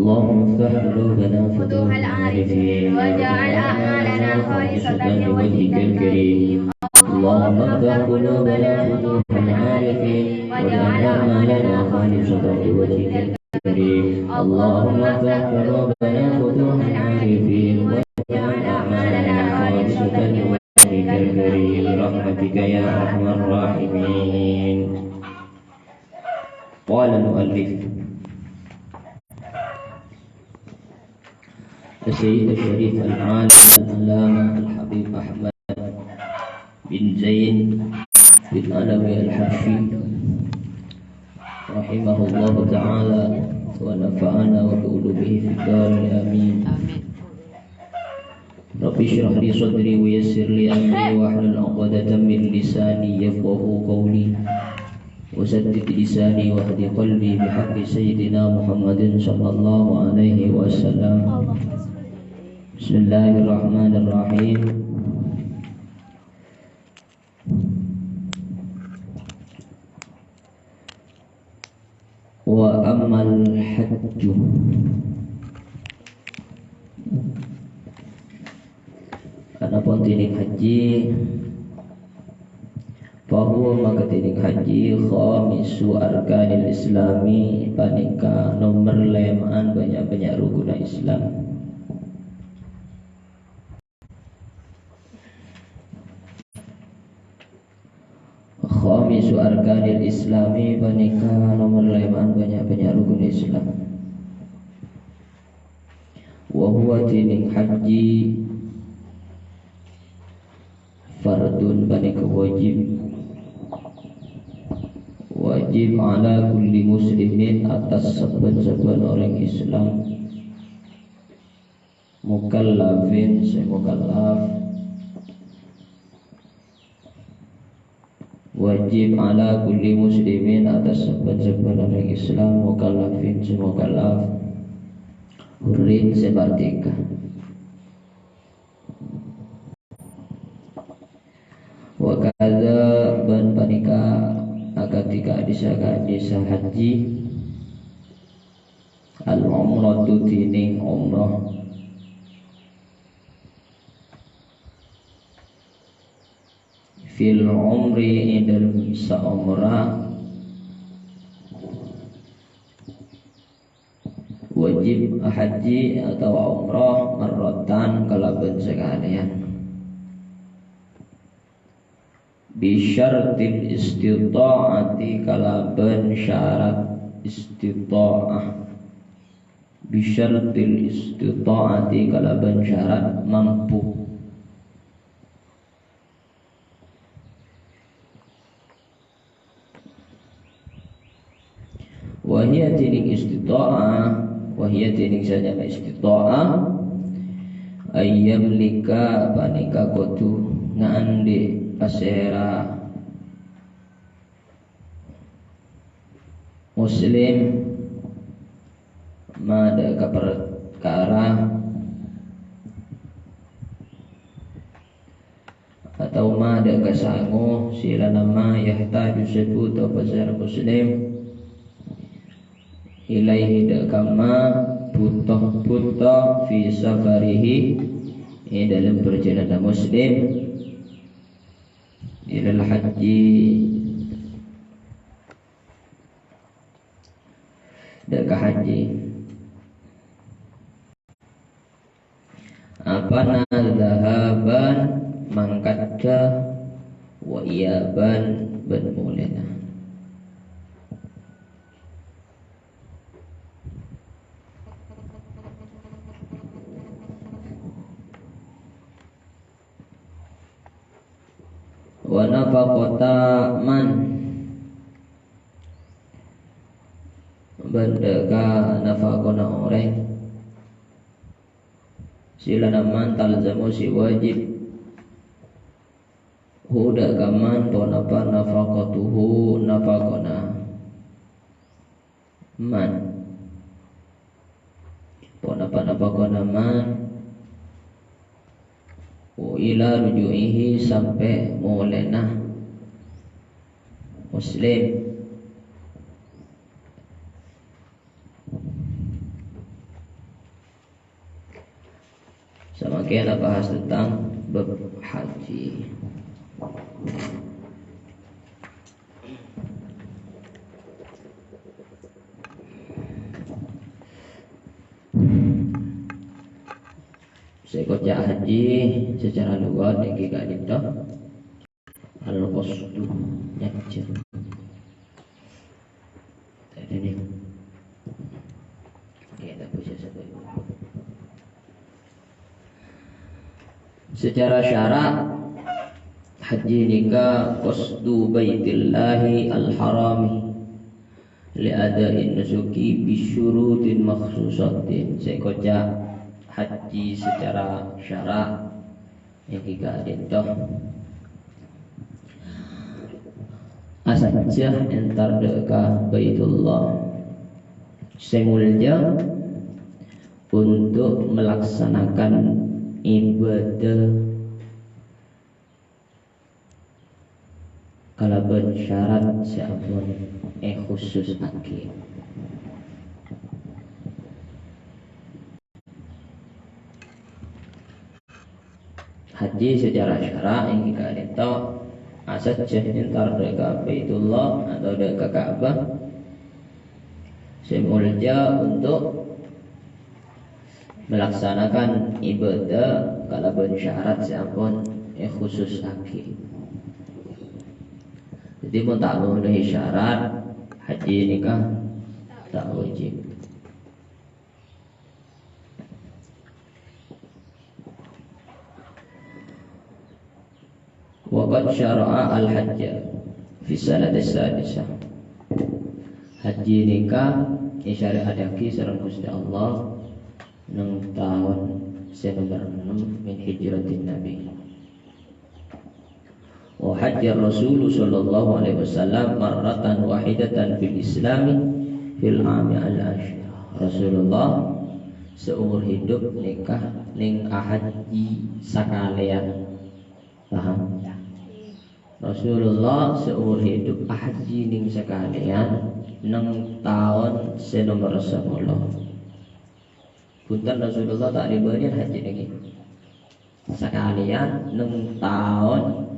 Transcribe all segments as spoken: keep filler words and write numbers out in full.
اللهم افتح قلوبنا فتوح العارفين واجعل أعمالنا خالصة لوجهك الكريم. اللهم افتح قلوبنا فتوح العارفين واجعل أعمالنا خالصة لوجهك الكريم. اللهم افتح قلوبنا فتوح العارفين واجعل أعمالنا خالصة لوجهك الكريم برحمتك يا أرحم الراحمين. قال المؤلف السيد الشريف العالم العلامة الحبيب أحمد بن زين بن علوي الحبشي رحمه الله تعالى ونفعنا وبعلومه في الدارين آمين. رب اشرح لي صدري ويسر لي أمري واحلل عقدة من لساني يفقهوا قولي. وسدد لساني واهد قلبي بحق سيدنا محمد صلى الله عليه وسلم. بسم الله الرحمن الرحيم. Wa ammal hajju. Adapun dhinèng haji, fahuwa maka dhinèng haji khamisu arkanil islami, panèka nomer lèma'an bânnya'-bânnya' rukunna Islam. Khamisu arkanil islami panèka nomer lèma'an bânnya'-bânnya' rukun Islam. Wa huwa dhinèng haji fardun panèka wajib. Wajib ala kulli muslimin atas sabbhân-sabbhân orèng Islam. Mukallafin sè mukallaf. Wajib ala kulli muslimin atas sabbhân-sabbhân orèng Islam mukallafin sè mukallaf. Hurrin sè mardhika. Wa kadza bân panèka akadhi ka'dhissa-ka'dhissa haji. Al-umratu dhinèng umrah. Fil umri ing dalem saomorra wajib haji atawa umrah marratan kalabân sakalèyan. Bisyartil istitha'ati kalabân syarat istitha'ah. Bisyartil istitha'ati kalabân syarat mampu. Wa hiya dhinèng istitha'ah, wa hiya dhinèng saèstona istitha'ah, ayyamlika panèka kodhu ngaandhi' pasèra muslim ma' dâ' ka parkara atawa ma' dâ' ka sango sè la namma yahtaju sè bhuto pasèra muslim ilaihi dâ' ka ma' bhuto-bhuto fi safarihi è dâlem parjhâlânanna muslim ilal haji dâ' ka haji. Apana dhahaban mangkaddhâ wa iyaban bân molèna. Wa nafaqata man bân dâ' ka nafaqana orèng sè la namma talzamu sè wajib hu dâ' ka man ponapa nafaqatuhu nafaqana man. Ponapa nafaqana man? Wa ila ruju'ihi sampè' molèna Muslim. Kita bahas tentang bab haji. Sè èkoca' haji secara lughat ènggi ka'dinto al-qasdu, nyajjhâr. Tadi nih. Oke, tak bisa sebut. Secara syara', haji nèka qasdu Baitillahi al-Harami li ada'in nusuki bi syurutin makhsusatin. Sè èkoca' haji secara syara' ènggi ka'dinto. Asajjhâ entar dâ' ka Baitullah sè molja untuk melaksanakan ibadah kalabân syarat sè ampon èkhususaghi. Haji secara syara' ènggi ka'dinto asajjhâ entar dâ' ka Baitullah atau dâ' ka Ka'bah sè molja untuk melaksanakan ibadah kalabân syarat sè ampon èkhususaghi. Dhâddhi, mon ta' memenuhi syarat, haji nèka ta' wajib. Wa qad syara'a al-hajja fi sanati sadisah. Haji nèka èsyari'attaghi sareng Ghustè Allah neng taon sè nomer ennem min hijratin Nabi. Wa hajjar Rasul sallallahu alaihi wasallam marratan wahidatan fil Islami fil ami al-asyir. Rasulullah seumur hidup nèka neng ahaji sakalèyan. Paham? Rasulullah seumur hidup ahaji neng sakalèyan neng taon sè nomer sapolo. Bhunten, Rasulullah ta' lèbârin haji nèka. Sakalèyan neng taon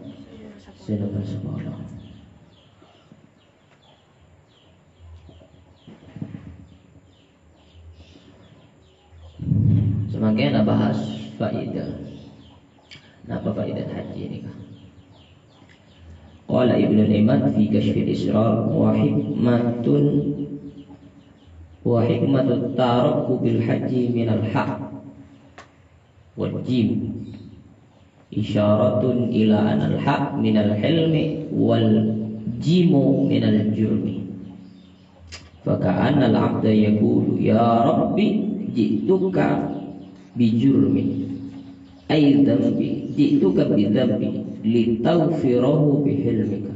sè nomer sapolo. Samangkèn abahas faidah. Napa faidah haji nèka? Qala Ibnu Imad fi Kasyfil Asrar, wa hikmatun, wa hikmatut tarakkubil haji minal ha wal jim isyaratun ila anal ha minal hilmi wal jimu minal jurmi. Faka'annal abda yaqulu, "Ya Rabbi, ji'tuka bi jurmi, ay dzambi, ji'tuka bi dzambi, litaghfirahu bi hilmika."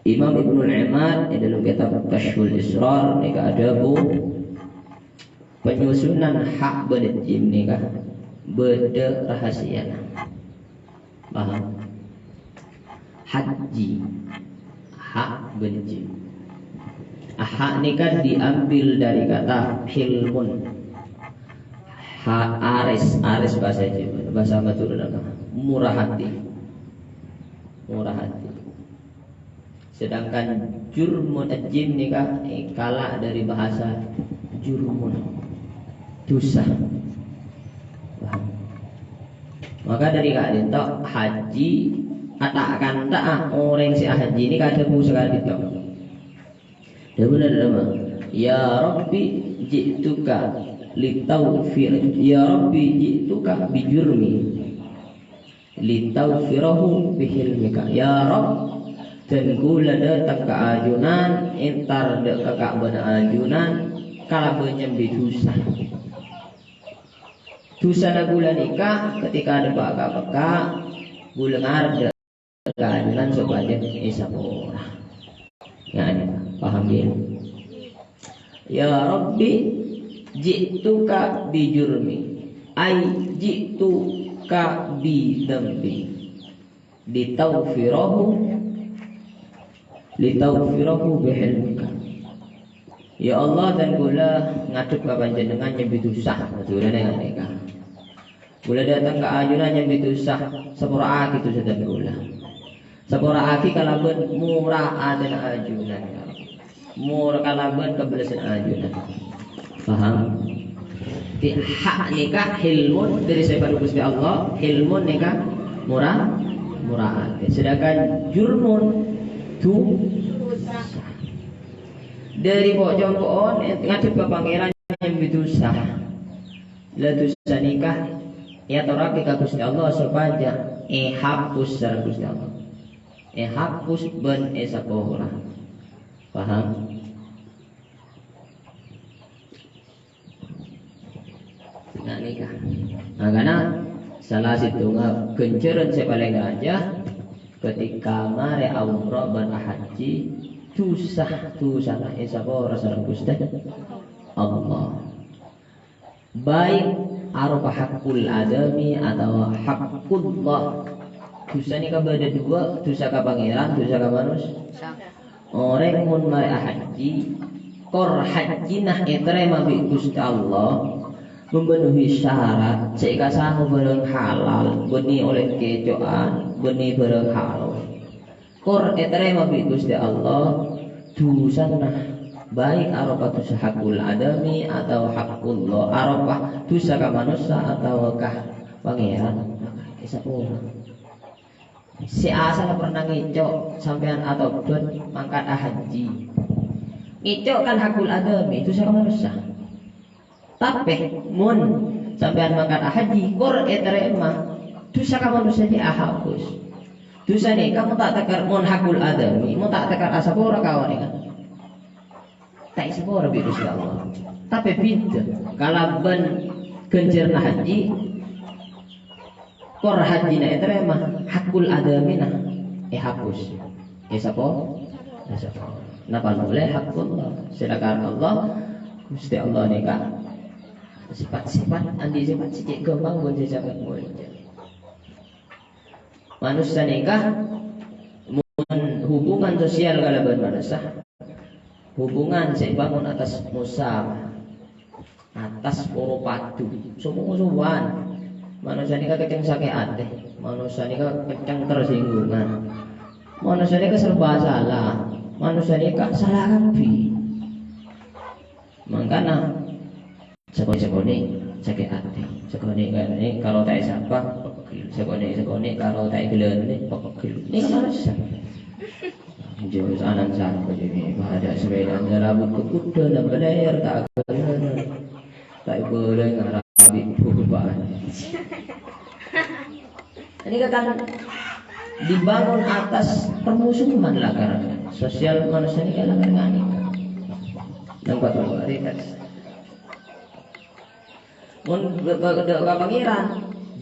Imam Ibnu Imad è dâlem kitab Kasyful Asrar nèka adhâbu, panyusunan ha bân jim nèka bâdâ rahasiana. Paham? Haji. Ha bân jim. Ha nèka diambil dari kata hilmun. Ha, aris, aris bahasa Jawa, bahasa Madura apa? Murah hati. Murah hati. Sedangkan jurmun, jim nèka, eh, kala dari bahasa jurmun, dosa. Paham? Maka dari ka'dinto haji, ata' kanta, ah, orèng sè ahaji nèka adhâbu saka'dinto. Dhâbuna Rama, "Ya Rabbi, ji'tuka litaghfir, ya Rabbi, ji'tuka bijurmi." Litaghfirahu bihilmika. Ya Rabb, dân kaulâ dâteng ka ajunan, entar dâ' ka Ka'bâna ajunan, kalabân nyambi dusa. Dusana kaulâ nèka ketika dâpa' ka Mekkah, kaulâ ngarep dâ' ka ajunan sopajâ èsapora. Ya, ini, paham ya? Ya Rabbi, ji'tuka bi jurmi, ay ji'tuka bi dzambi, litaghfirahu, litaghfirahu bi hilmika. "Ya Allah, dân kaulâ ngadhep ka Panjhennengngan nyambi dhusa." Madhurâna nèka. "Kaulâ dâteng ka ajunan nyambi dhusa, sapora'aghi dhusa dân kaulâ. Sapora'aghi kalabân mora atèna ajunan, ya Rabb. Mora kalabân kabellasan ajunan." Paham? Ti-, hak nèka hilmun dâri sè èpadâ Ghustè Allah, hilmun nèka mora, mora atè. Sedangkan jurmun, dhusa. Dâri po'-compo'na ngadhep ka Pangèran nyambi dhusa. La dhusa nèka èatorraghi ka Ghustè Allah sopajâ èhapus sareng Ghustè Allah. Èhapus bân èsapora. Paham? Nah, nèka. Mangkana sala sèttonga ghânjhârân sè palèng rajâ ketika marè aumroh bân ahajji, dhusa-dhusana èsapora sareng Ghustè Allah. Baik aropa haqqul adami atawa haqqullah. Dhusa nèka bâdâ duwâ', dhusa ka Pangèran, dhusa ka manossa. Orèng mon marè ahajji, kor hajjina ètarèma bi' Ghustè Allah, memenuhi syarat, sè èkasango bhârâng halal, bânnè ollè kèco'an, bânnè bhârâng haram. Kor ètarèma bi' Ghustè Allah, dhusana, baik aropa dhusa haqqul adami atawa haqqullah, aropa dhusa ka manossa atawa ka Pangèran, èsapora. Sè asalla pernah ngèco' sampèyan atobhât mangkat ahajji. Ngèco' kan haqqul adami, dhusa ka manossa. Tapè, mon sampèyan mangkat ahajji, kor ètarèma, dhusa ka manossa jiyâ ahapus. Dhusa nèka mon ta' tèkèr, mon haqqul adami, mon ta' tèkèr asapora ka orèngnga. Ta' èsapora bi' Ghustè Allah. Tapè bhidhâ kalabân ghânjhârânna hajji, kor hajjina ètarèma, haqqul adamina èhapus. Èsapo-, èsapora. Napa polè haqqullah? Sedangkan Allah, Ghustè Allah nèka sèpat-sèpat, andi' sèpat sè cè' ghâmpang bân sè sanget molja. Manossa nèka mon hubungan sosial kalabân manossa, hubungan sè èbângon attas musamaha, attas poro padu, so-musowan. Manossa nèka kencèng sakè' atè, manossa nèka kencèng tersinggungan, manossa nèka serba sala, manossa nèka sala kabbhi. Mangkana, sakonè'-sakonè' sakè' atè. Sakonè'-sakonè' karo ta' èsapa, pegghel. Sakonè'-sakonè' karo ta' èghâlâni, pegghel. Nèka manossa. Jurus anan sapa jârèya? Padâ sepèda, lalabut kekuda, nambah layar, ta' aghâlâna. Ta' èbâlâi ngarabi buba'an. Ini kan dibangun atas permusuhan lah, karena sosial manusia ini kan nggak ada. Nampak tuh, realitas. Mun be-, be-, be-, ka Pangèran,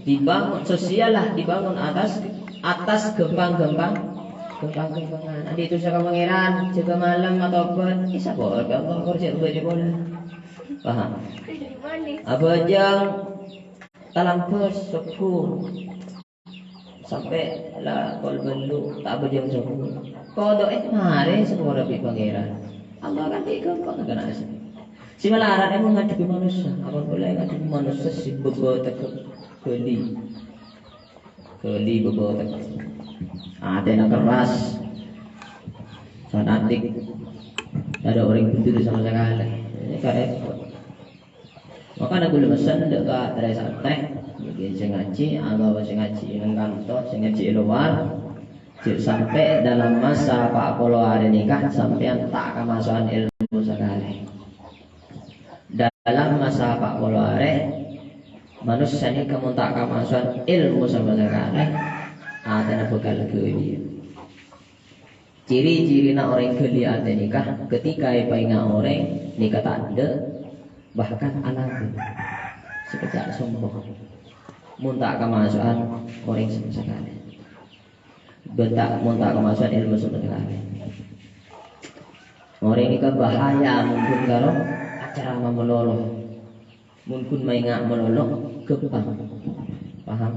dibangun sosial lah, dibangun atas, atas ghâmpang-ghâmpang, ghâmpang-ghâmpangan. Andi' dhusa ka Pangèran, jâgâ malem atau apa, èsapora bi' Allah, kor jâ' bâjâ polè. Paham? Abhâjâng talambâs sobbhu. Sampè' la kol bâllu' ta' abhâjâng sobbhu. Kodhu'è marè sapora bi' Pangèran. Allah kan ta' ghâmpang kana' sè. Sè malarat mon ngadhebbhi manossa, ampon polè ngadhebbhi manossa sè bâbâtegghâ ghâli. Ghâli bâbâtegghâ. Atèna kerras. Fanatik. Tadâ' orèng bhender sama sakalè. Ini karepot. Makana kaulâ mesen dâ' ka trè-santrè, mungkin sè ngajhi, aghâbây sè ngajhi neng kanto, sè ngajhi è lowar, jhâ' sampè' dalam masa pa' polo arè nèka sampèyan ta' kamaso'an èlmo sakalè. Dalam masa pa' polo arè, manossa nèka mon ta' kamaso'an èlmo sama sakalè, atèna bhâkal ghâliyâ. Ciri-cirina orèng ghâli atè nèka, ketika èpaènga' orèng, nèka tandhâ, bahkan alabâ. Sakejjhâ' sombong. Mon ta' kamaso'an orèng sama sakalè. Bân ta', mon ta' kamaso'an èlmo sama sakalè. Orèng nèka bahaya mon ghun karo acara mamalolo. Mon ghun maènga' malolo, ghâmpang. Paham?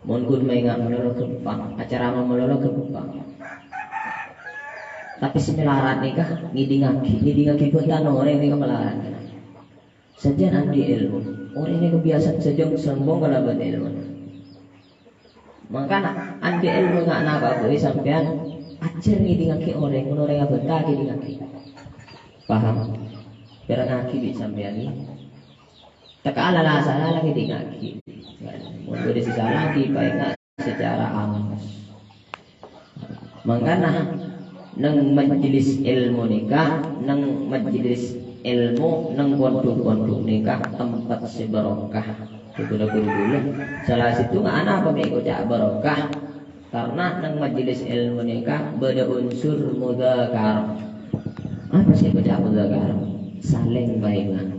Mon ghun maènga' malolo ghâmpang, acara mamalolo ghâmpang. Tapè sè malarat nèka ngèdingngaghi, ngèdingngaghi bhântana orèng nèka malarat. Sajân andi' èlmo, orèng nèka biyasa sajân sombong kalabân èlmo. Mangkana, andi' èlmo nga' napa bhâi sampèyan ajhâr ngèdingngaghi orèng, mon orèng abhânta ngèdingngaghi. Paham? Pèrengngaghi bi' sampèyan, ghi. Tèka la-, la-, sala la ngèdingngaghi. Mon bâdâ sè sala, ghi paènga' secara halus. Mangkana, neng majelis èlmo nèka, neng majelis èlmo, neng pondhuk-pondhuk nèka tempat sè barokah. Saudara guru-guru, salah sèttongnga anapa mè' èkoca' barokah? Karena neng majelis èlmo nèka bâdâ unsur mudzakarah. Apa sè èkoca' mudzakarah? Salèng paènga'.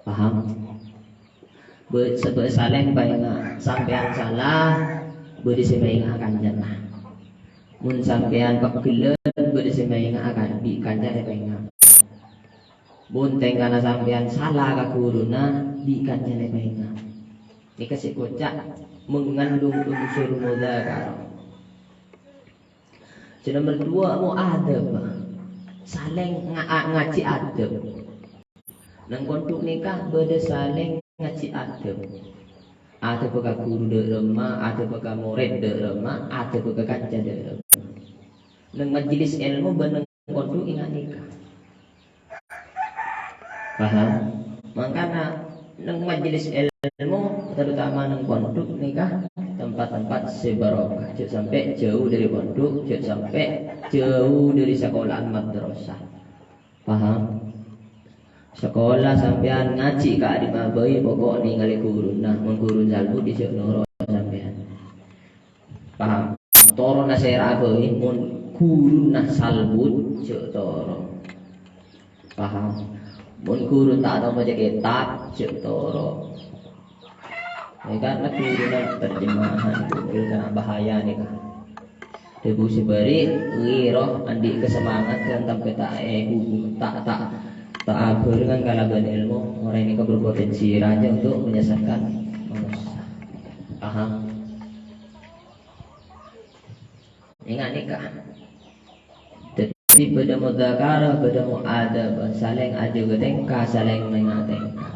Paham? Bâ-, sabâ-, salèng paènga'. Sampèyan sala, bâdâ sè maènga' kancana. Mon sampèyan pegghellân, bâdâ sè maènga' kan-, bi' kancana èpaènga'. Mon tèngkana sampèyan sala ka ghuruna, bi' kancana èpaènga'. Nèka sè èkoca' mengandung unsur mudzakarah. Sè nomer duwâ', mu'adabah. Salèng nga-, a-, ngajhi adab. Neng pondhuk nèka bâdâ salèng ngajhi adab. Adab ka ghuru dâ' remma, adab ka morèd dâ' remma, adab ka kanca dâ' remma. Neng majelis èlmo bân neng pondhuk ènga' nèka. Paham? Mangkana neng majelis èlmo, terutama neng pondhuk nèka, tempat-tempat sè barokah. Jhâ' sampè' jhâu dâri pondhuk, jhâ' sampè' jhâu dâri sakola'an madrasah. Paham? Sakola sampèyan ngajhi ka'dimma bhâi, pokok nèngalè ghuruna. Mon ghuru salbut, jhâ' noro' sampèyan. Paham? Toronna sèra bhâi, mon ghuruna salbut, jhâ' toro'. Paham? Mon ghuru ta' tao maca kètab, jhâ' toro'. Ya, karena ghuruna terjemahan, ghuru kèng bahaya nèka. Dhâbu sè bâri', ghiro, andi' kasemangatan, tampè ta' èhubung, ta', ta', ta' abhârengan kalabân èlmo, orèng nèka berpotensi rajâ untuk menyesatkan manusia. Paham? Ènga' nèka. Dhâddhi bâdâ mudzakarah, bâdâ mu'adabah, salèng ajâgâ tèngka, salèng maènga' tèngka.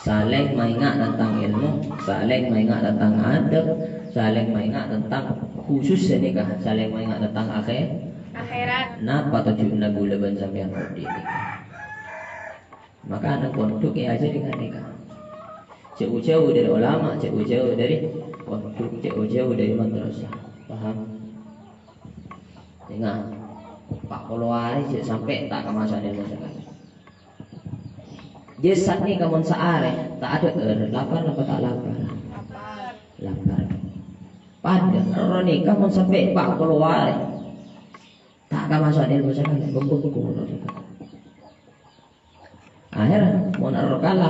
Salèng maènga' tentang èlmo, salèng maènga' tentang adab, salèng maènga' tentang khusus nèka, salèng maènga' tentang akhè-, Akhirat. Napa tojjhuna kaulâ bân sampèyan odi' nèka? Maka neng pondhuk èajhâri nganèka. Jhâu-jhâu dâri ulama, jhâu-jhâu dâri pondhuk, jhâu-jhâu dâri madrasah. Paham? Ènga', pa' polo arè jhâ' sampè' ta' kamaso'an èlmo sakalè. Jhâ' sanèka mon saarè ta' adhâ'âr, lapar napa ta' lapar? Lapar. Padâ ro nèka mon sampè' pa' polo arè ta' kamaso'an èlmo sakalè, bengko-bengko. Akhèr, mon ero kala,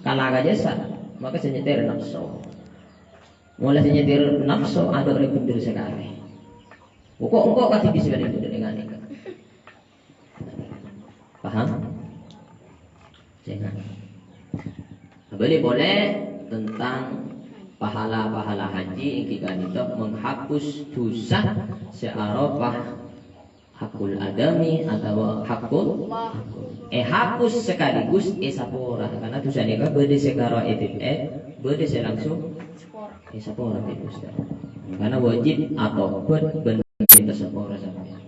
kala ka jasad, maka sè nyètèr napso. Molaè sè nyètèr napso, adâ' orèng bhendher sakalè. Pokok engko' kadhi bisa orèng bhendher ènga' nèka. Paham? Sènga'. Bâli polè tentang pahala-pahala haji ènggi ka'dinto menghapus dhusa sè aropa hakul adami otabâ hakul, èhapus sekaligus èsapora. Karena dhusa nèka bâdâ sè karo èdit, è, bâdâ sè langsung èsapora, Pak Ustaz. Karena wajib atobât bân minta sapora sampèyan.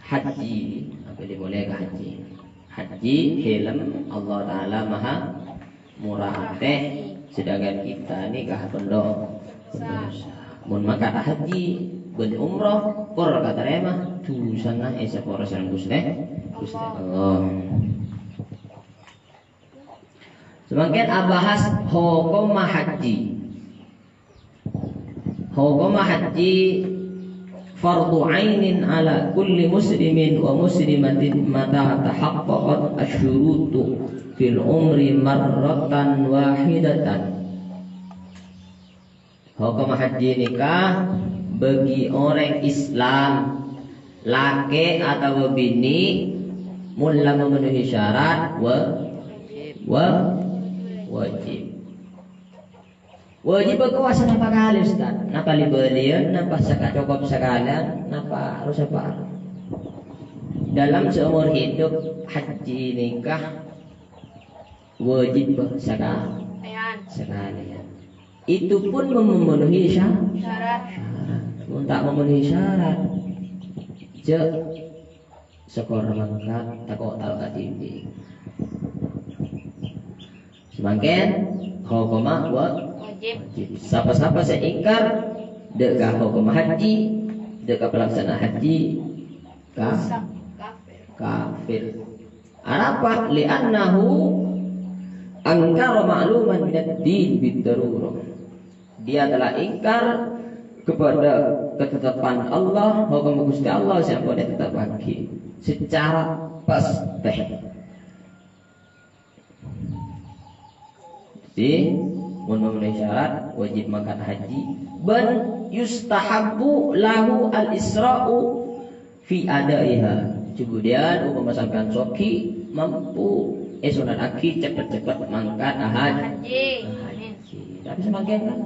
Haji, apa dimulai ka haji? Haji, helm, Allah Ta'ala maha murah atè, sedangkan kita ni kah pendok. Mun mangkat haji bân umroh, kor katarèma, dhusana èsapora sareng Ghustè, Ghustè Allah. Samangkèn abahas hokomma haji. Hokomma haji fardu ainin ala kulli muslimin wa muslimatin mata tahaqqaqat asyurutu fil umri marratan wahidatan. Hokomma haji nèka bagi orèng Islam, lakè' otabâ binè', mon la memenuhi syarat, wa-, wa-, wajib. Wajib kowasa napa kalè, Ustaz? Napa li-bâliyân, napa saka-, cokop sakalèyan, napa harus apa? Dalam seumur hidup, haji nèka wajib saka-, Ayan. Sakalèyan. Itu pun memenuhi sya-, Syarat. Syarat. Mun ta' memenuhi syarat, jhâ' sokor mangkat tako' tao kadhibi'. Samangkèn hokomma wa-, Wajib. Wajib. Sapa-sapa sè ingkar dâ' ka hokomma haji, dâ' ka palaksana haji, ka-, Dosa. Kafir. Kafir. Arapa? Li'annahu angkara ma'luman minad din bid darurah. Dia telah ingkar kepada ketetapan Allah, hukum Gusti Allah sè ampon ètetepaghi secara pastè. Jadi, mun memenuhi syarat, wajib mangkat haji. Bal yustahabbu lahu al-isra'u fi adaiha. Kemudian, umpama sampèyan soghi, mampu, eh, sunat haji, cepet-cepet mangkat haji. Haji. Haji. Tapi samangkèn kan,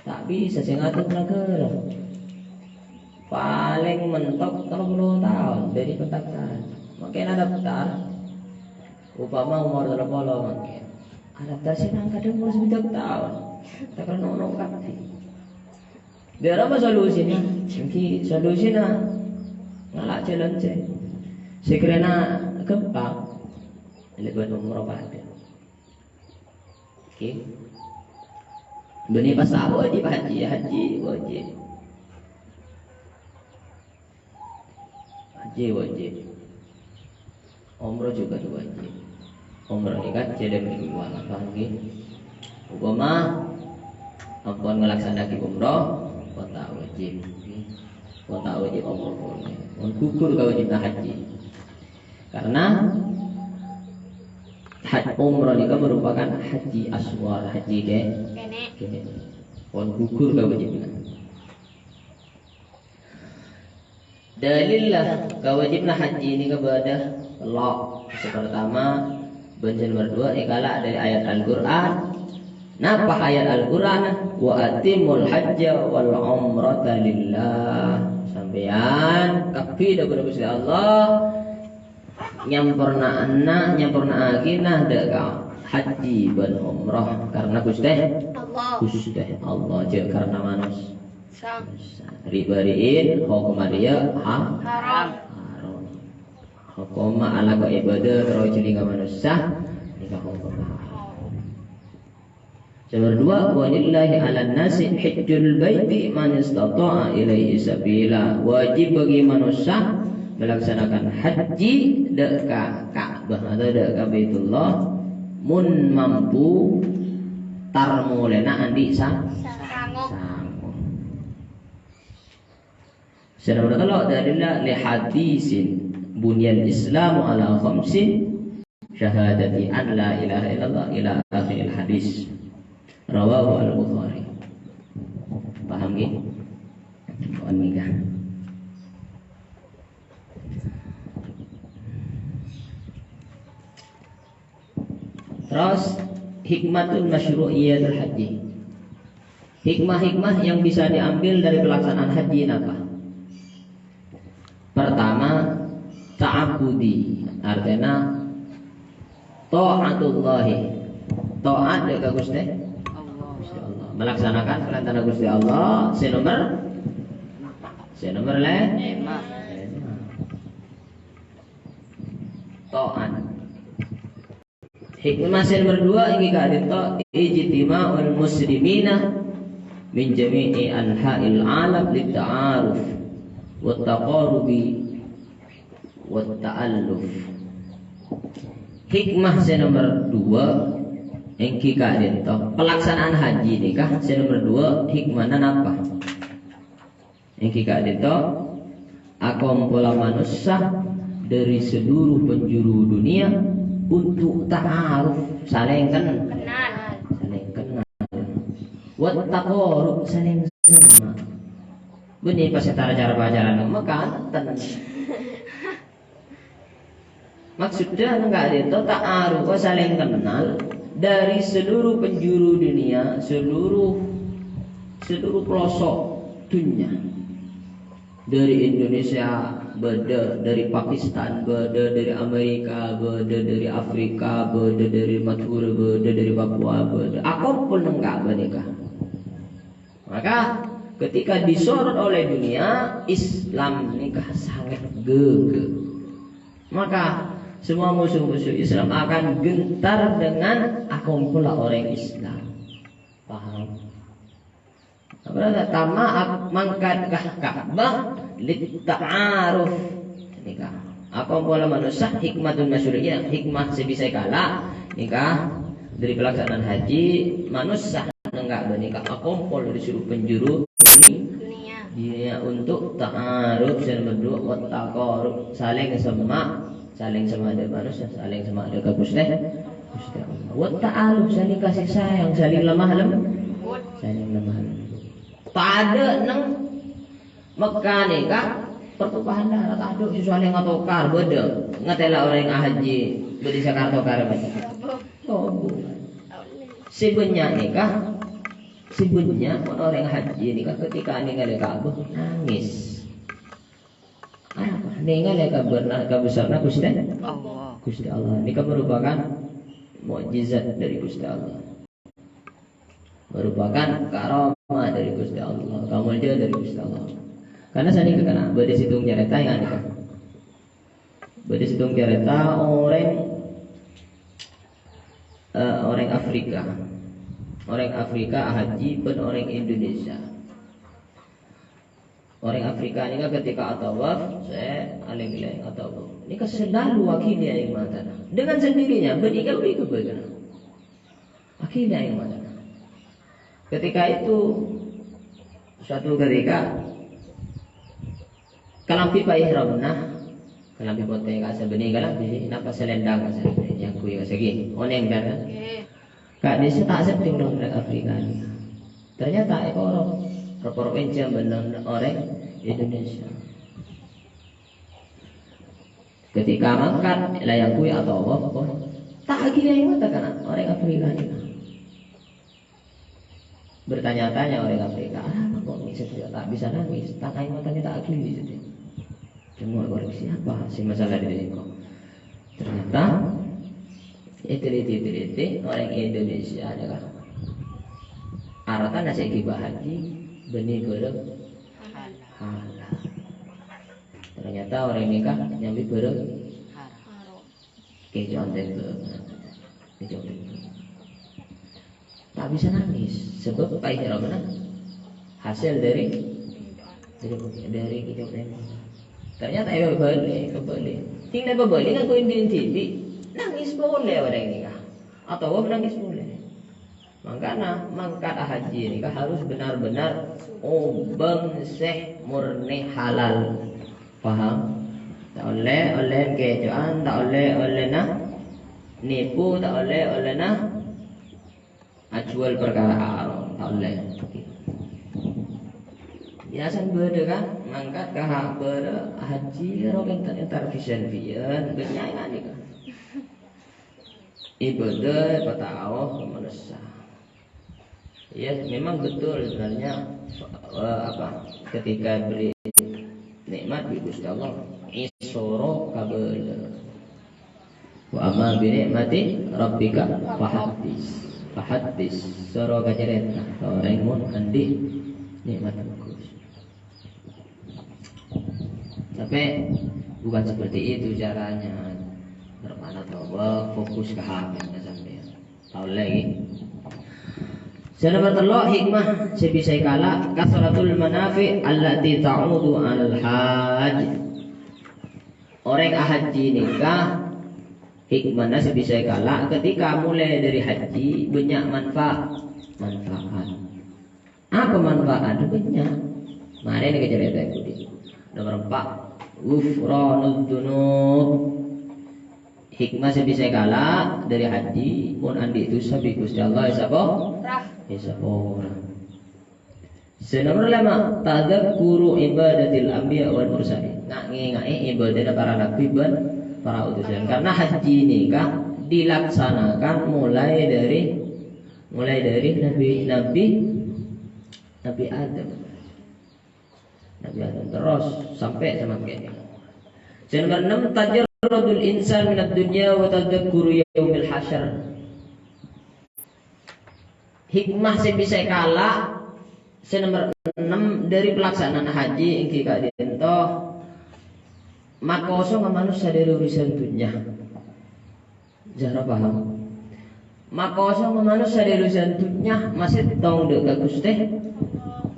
ta' bisa sè ngatur nagara. Palèng mentok tello polo taon dâri pendaftaran. Mangkèn daftar. Upama umur tello polo mangkèn. Adaptasi nang kadhâng umur sabidhâk taon. Ta' karana ono kabhi. Dâ' rapa solusina? Èngghi solusina ngala' jhâlân sè, sè karana ghâmpang. Lèbât umroh padâ. Oke. Bânnè pas wajib haji, haji wajib. Haji wajib. Umroh juga wajib. Umroh nèka jhâlân minimal, paham ngghi? Upama ampon ngalaksana'aghi umroh, pon ta' wajib. Pon ta' wajib umroh polè. Pon gugur kawajibna haji. Karena haj-, umroh nèka merupakan haji asghar, haji ke-, Kènè'. Kènè'. Pon gugur kawajibna. Dalilla kawajibna haji nèka bâdâ tello'. Sè partama, bân sè nomer duwâ' èkala' dâri ayat Al-Qur'an. Napa ayat Al-Qur'an? "Wa atimmul hajja wal umrata lillah." Sampèyan kabbhi dhâbuna Ghustè Allah, nyamporna'ana, nyamporna'aghina dâ' ka haji bân umroh karna Ghustè Allah. Ghustè Allah, jhâ' karna manos-, Sa. Ri-bâri'in hokomma rèya ha-, Haram. Haram. Hokomma alako ibadah terro jhâlinga manossa, nèka hokomma haram. Sè nomer duwâ', "Walillahi 'alan nasi hajjul baiti man istata'a ilaihi sabila." Wajib bagi manossa melaksanakan haji dâ' ka Ka'bah atau dâ' ka Baitullah, mon mampu tar molèna andi' sa-, Sango. Sango. Sè nomer tello' dalilla li hadisin, "Buniyal Islamu ala khamsin, syahadati an la ilaha illallah ila akhiril hadis." Rawahu Al-Bukhari. Paham ngghi? Pon nèka. Terros, hikmatun masyru'iyatul haji. Hikmah-hikmah yang bisa diambil dari pelaksanaan haji napa? Pertama, ta'abbudi, artèna ta'atullahi. Ta'at dâ' ka Ghustè Allah. Ghustè Allah. Melaksanakan perintah Ghustè Allah. Sè nomer, sè nomer lè-, Lèma. Lèma. Ta'at. Hikmah sè nomer duwâ' èngghi ka'dinto, ijtima'ul muslimina min jami'i anha'il alam litta'aruf wattaqarubi watta'alluf. Hikmah sè nomer duwâ' èngghi ka'dinto, pelaksanaan haji nèka sè nomer duwâ' hikmahna napa? Èngghi ka'dinto, akompola manossa dâri seluruh penjuru dunia untuk ta'aruf, salèng ken-, Kenal. Salèng kenal. Wattaqarub, salèng semma'. Bânnè pas entar acara-acara nèka makanten. Maksudnya enggak ada itu ta'aruf, salèng kenal. dari seluruh penjuru dunia, seluruh seluruh pelosok dunia. Dari Indonesia bâdâ, dari Pakistan bâdâ, dari Amerika bâdâ, dari Afrika bâdâ, dari Madhurâ bâdâ, dari Papua bâdâ. Akompol neng Ka'bah nèka. Maka ketika disorot oleh dunia, Islam nèka sangat gagah. Maka semua musuh-musuh Islam akan gentar dengan akompolla orang Islam. Paham? Apa namanya? Tama ak-, mangkat ka Ka'bah lit ta'aruf. Nèka. Akompolla manossa hikmatun masyru'iyah, hikmah sè bisa èkala'. Nèka, dari pelaksanaan haji, manossa neng Ka'bah nèka akompol dari seluruh penjuru dunia. Dunia untuk ta'aruf, sè nomor dua, wa taqarrub, saling semma', saling semma' dâ' manossa, saling semma' dâ' ka Ghustè. Ghustè Allah. Wa ta'aruf, saling kasih sayang, saling lemah lem-, saling lemah lembut. Tadâ' neng Mekkah nèka pertumpahan darah, tadâ' sè salèng atokar, bâdâ. Ngatèla orèng ahaji, bâdâ sè kar tokar, bâdâ. Sè bânnya' nèka, sè bânnya' mon orèng haji nèka ketika nèngalè Ka'bah, nangis. Arapa? Nèngalè kabârna-, kabesarna Ghustè Allah. Ghustè Allah. Nèka merupakan mukjizat dari Ghustè Allah. Merupakan karamah dari Ghustè Allah, kamoljâ'ân dari Ghustè Allah. Karena sanèka kèna, bâdâ sèttong carèta yang aneh. Bâdâ sèttong carèta orèng, eh, orèng Afrika. Orèng Afrika ahaji bân orèng Indonesia. Orèng Afrika nèka ketika atawaf, sè alèng-lèng atawaf. Nèka selalu wakili aèng matana. Dengan sendirinya, bân èghâbây ka bâdâna. Wakili aèng matana. Ketika itu, suatu ketika, kalambhi pa-, ihramna, kalambhi potè ka'assa bânnè kalambhi, napa selendang ka'assa bânnè, yang kui ka'assa ghi. Onèng kan? Ka'dissa ta' sèttong dâ' orèng Afrika nèka. Ternyata èkorop, ropor pènjhâm bân orèng Indonesia. Ketika mangkat, la yang kui atawaf, ta' aghili aèng mata kana orèng Afrika nèka. Bertanya-tanya orèng Afrika, "Arapa kok bisa, ta' bisa nangis? Tang aèng matanya ta' aghili," katanya. Cuma orang siapa sih masalah di sini kok? Ternyata, eh, teliti-teliti, orang Indonesia ada kan. Arapa nasib ghibah haji, bânnè bârâng halal. Ternyata orang ini kan nyambi bârâng kèco'an tèmbhâng. Kèco'an tèmbhâng. Ta' bisa nangis, sebab paèhramna hasil dari, dari, dari kèco'an tèmbhâng. Ternyata ya bâli, kebâli. Tinggal kebâli kan kowe indi-indi, nangis polè orang ini kan. Atau nangis polè. Mangkana, mangkat haji nèka harus benar-benar obâng sè murni halal. Paham? Ta' ollè, ollè kèco'an, ta' ollè, ollèna nèpo, ta' ollè, ollèna ajhuwâl parkara haram, ta' ollè. Biasana bâdâ kan, mangkat ka ha-, bârâ-, haji, ro entar-entar bisan biyan, bânnya' kan nèka. Ibadah, pataoh, manossa. Ya, memang betul sebenarnya, eh, apa, ketika beri nikmat bi Gusti Allah, isoro kabâlâ. Wa amma bi ni'mati rabbika fahaddits. Fahaddits, soro kacarèta ka orèng mon andi' nikmat bagus. Tapi bukan seperti itu caranya. Bermakna bahwa fokus ke H P-nya sampeyan. Tahu lagi? Sè nomor tello', hikmah sè bisa èkala' kasratul manafi' allati ta'udu 'alal hajj. Orèng ahaji nèka hikmahna sè bisa èkala' ketika mulai dari haji bânnya' manfa-, manfaat. Apa manfaat? Bânnya'. Marèna ka carèta budi. Nomor empat, ghufranud dzunub. Hikmah sè bisa èkala' dari haji, mon andi' dhusa bi Gusti Allah, èsapo-, èsapora. Sè nomor lèma', tadzakkuru ibadatil anbiya wal mursalin. Nga-, ngènga'è ibadahna para nabi bân para utusan. Karena haji nèka dilaksanakan mulai dari, mulai dari Nabi, Nabi, Nabi Adam. Nabi Adam terros sampè' samangkèn. Sè nomer ennem, tajarrudul insan minad dunya wa tadzakkuru yaumil hasyr. Hikmah sè bisa èkala' sè nomer ennem dhâri palaksanaan haji èngghi ka'dinto makosonga manossa dhâri urusan dhunnya. Zahra paham? Makosonga manossa dhâri urusan dhunnya, masèttong dhâ' ka Ghustè,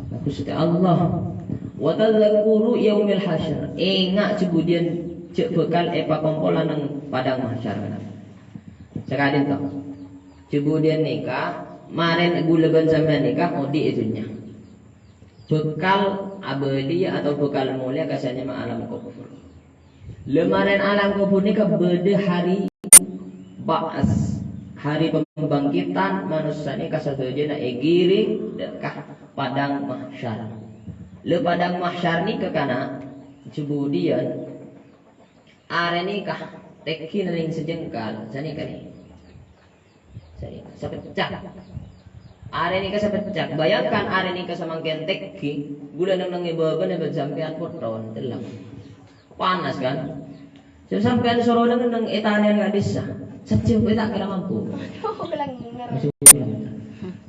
ka Ghustè Allah. Wa tadzakkuru yaumil hasyr. Ènga' jhâ' budiyân jhâ' bhâkal èpakompola neng padang mahsyar. Saka'dinto. Jhâ' budiyân nèka, marèn ghulâ bân sampèyan nèka odi' è dhunnya. Bhâkal abâliyâ atau bhâkal molèya ka sè nyama alam kubur. La marèn alam kubur nèka bâdâ hari ba'as, hari pembangkitan manossa nèka sadhâjâna èghiring dhâ' ka padang mahsyar. La padang mahsyar nèka kana' jhâ' budiyân Arè nèka tèngghi nèng sajengkal, sanèka nè. Sanèka, sapecca. Arè nèka sapecca. Bayangkan arè nèka samangkèn tèngghi, ghulâ neng-neng è bâbâna bân sampèyan potton, tellem. Panas, kan? Sè sampèyan soro neng-neng è tanèyan ka'dissa'. Sajjhâ kowe ta' kèra mampu. Aduh, kelenger.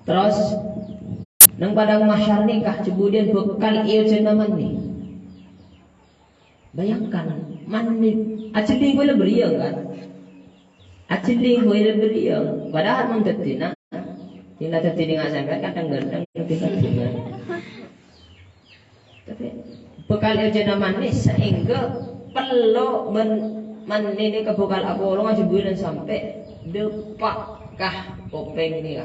Terros, neng padang mahsyar nèka, jhâ' budiyân bhâkal èojhâna mani. Bayangkan, mani ajhelling kowe la bâriyâng, kan? Ajhelling kowe la bâriyâng. Padahal mon dhâddhina, sè la dhâddhi nèng sampèyan kan ghânteng, ghânteng, ghânteng. Tapè bhâkal èojhâna mani saèngghâ pello bân mani nèka bhâkal apolonga jhâ' budiyân sampè' dâpa' ka kopèng nèka.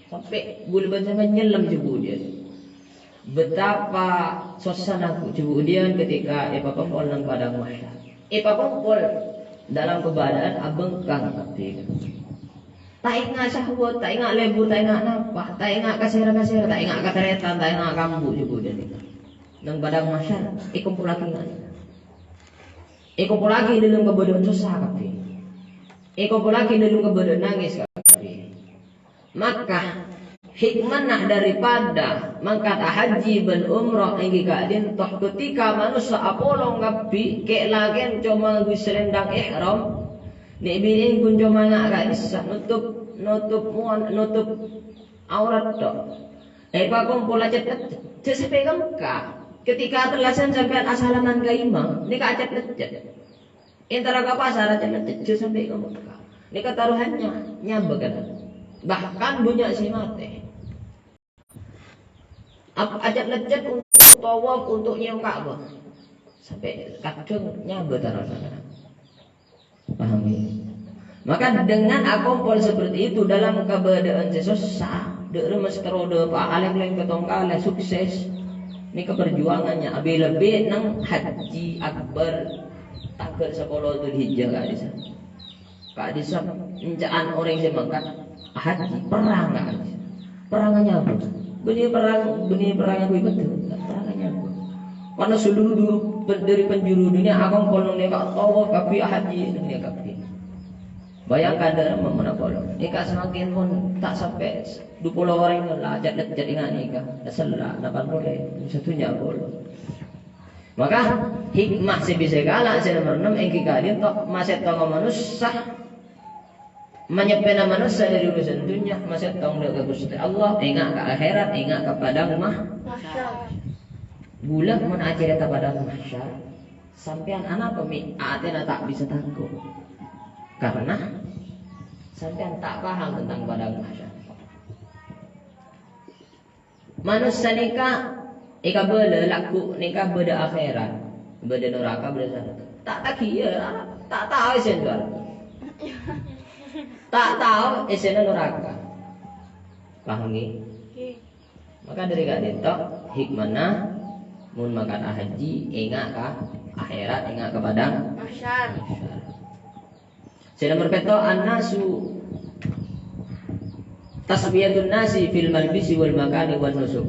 Sampè' ghulâ bân sampèyan nyellem jhâ' budiyân. Betapa sossana jhâ' budiyân ketika èpakompol neng padang mahsyar. Èpakompol dalam keadaan abhângkang kabbhi. Ta' enga' sahwat, ta' enga' lebur, ta' enga' napa, ta' enga' ka-sèra-kasèra, ta' enga' katarètan, ta' enga' kambu' jhâ' budiyân. Neng padang mahsyar, èkompollaghi nga'. Èkompollaghi dâlem kabâdâ'ân sossa kabbhi. Èkompollaghi dâlem kabâdâ'ân nangès kabbhi. Maka, hikmana daripada mangkat haji bân umroh èngghi ka'dinto ketika manossa apolong kabbhi, kè'-lakèn coma ngangghuy salendang ihram, nè'-binè' pon coma nga' ka'dissa', notop, notop mowan, notop aurat tok. Èpakompol acet-lecet, jhâ' sampè' ka Mekkah. Ketika tellasan sampèyan asalaman ka imam, nèka acet-lecet. Entara ka pasar aja jhâ' sampè' ka Mekkah. Nèka taruhannya nyabâ kan. Bahkan bânnya' sè matè. Ap-, acet-lecet untuk tawaf, untuk nyèyom Ka'bah. Sampè' kadhâng nyabâ taruhannya. Paham ya? Maka dengan akompol seperti itu dalam kabâdâ'ân sè sossa, dâ' remma sè terro dâpa', alèng-lèng pèttong kalè, sukses. Nèka perjuangannya, lebbi-lebbi neng Haji Akbar tangghâl sapolo Dzulhijjah ka'dissa'. Ka'dissa' enca'an orèng sè mangkat haji, perrang ka'dissa'. Perrang nyabâ. Bânnè perrang, bânnè perrang abu ibadu. Perrang nyabâ. Karena seluruh duru-, pen-, dari penjuru dunia akompol neng nèka tawaf kabbhi haji neng nèka kabbhi. Bayangkan dâ' remma manabi. Nèka samangkèn pon ta' sampè' dupolo orèng la acet-lecet enga' nèka. La sella, lapan polè, sadhunnya polo. Maka, hikmah sè bisa èkala' sè nomer ennem èngghi ka'dinto, masèttonga manossa manyeppèna manossa dâri urusan dhunnya, masèttong dâ' ka Ghustè Allah, enga' ka akhèrat, enga' ka padang mah-, Mahsyar. Ghulâ mon acarèta padang mahsyar, sampèyan anapa mè' atèna ta' bisa tako'? Karena sampèyan ta' paham tentang padang mahsyar. Manossa nèka èkabâlâ lagghu' nèka bâdâ akhèrat, bâdâ noraka, bâdâ sawarghâ. Ta' tagiyâ, ta' tao èssèna sowarghâ. Ta' tao èssèna noraka. Paham, ngghi? Ngghi. Maka dâri ka'dinto hikmana, mon mangkat haji, enga' ka akhèrat, enga' ka padang mahsyar. Sè nomer pètto', annasu, taswiyatun nasi fil malbisi wal makani wan nusuk.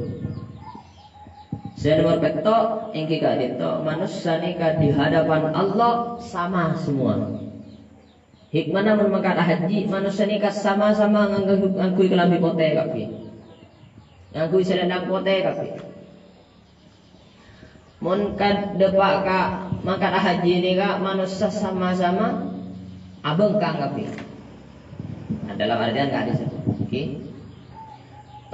Sè nomer pètto', èngghi ka'dinto, manossa nèka di hadapan Allah sama semua. Hikmana mon mangkat haji, manossa nèka sama-sama nganggu-, ngangghuy kalambhi potè kabbhi. Ngangghuy selendang potè kabbhi. Mon kad-, dâpa' ka mangkat haji nèka manossa sama-sama abhângkang kabbhi. Nah, dalam artian ka'dissa'. Oke.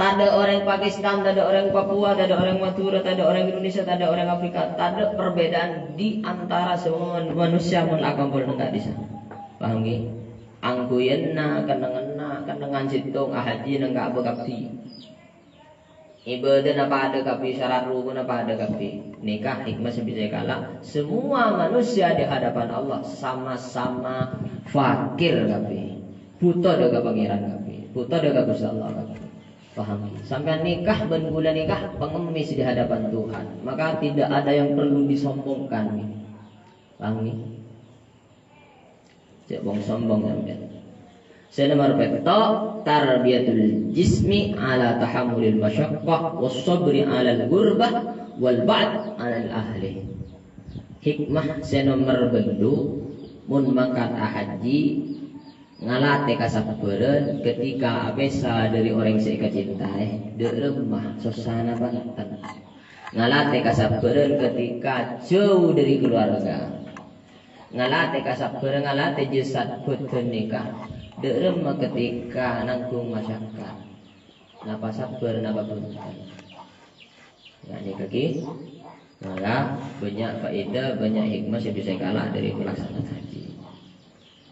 Tadâ' orèng Pakistan, tadâ' orèng Papua, tadâ' orèng Madhurâ, tadâ' orèng Indonesia, tadâ' orèng Afrika, tadâ' perbedaan di antara semua manusia mon akompol neng ka'dissa'. Paham, ghi? Angghuyanna, kennengnganna, kennengngan sèttong, ahaji neng Ka'bah kabbhi. Ibâdâna padâ kabbhi, sarat rukunna padâ kabbhi. Nèka hikmah sè bisa èkala', semua manusia di hadapan Allah sama-sama fakir kabbhi. Bhuto dâ' ka Pangèran kabbhi. Bhuto dâ' ka Ghustè Allah kabbhi. Paham? Sampèyan nèka bân kaulâ nèka pangemmès di hadapan Tuhan. Maka tidak ada yang perlu disombongkan. Paham? Cè' bong-sombong sampèyan. Sè nomer pètto', tarbiyatul jismi ala tahammulil masyaqqah was sabri alal ghurbah wal ba'd anil ahli. Hikmah sè nomer bâllu', mon mangkat ahaji, ngalatè kasabbhârân ketika apèsa dâri orèng sè èkacintaè, dâ' remma sossana panten. Ngalatè kasabbhârân ketika jhâu dâri keluarga. Ngalatè kasabbhârân, ngalatè jasad bhâdhân nèka dâ' remma ketika nanggung masyakkat. Napa sabbhâr, napa bhunten. Nah, nèka ghi, maka bânnya' faèdah, bânnya' hikmah sè bisa èkala' dâri pelaksanaan haji.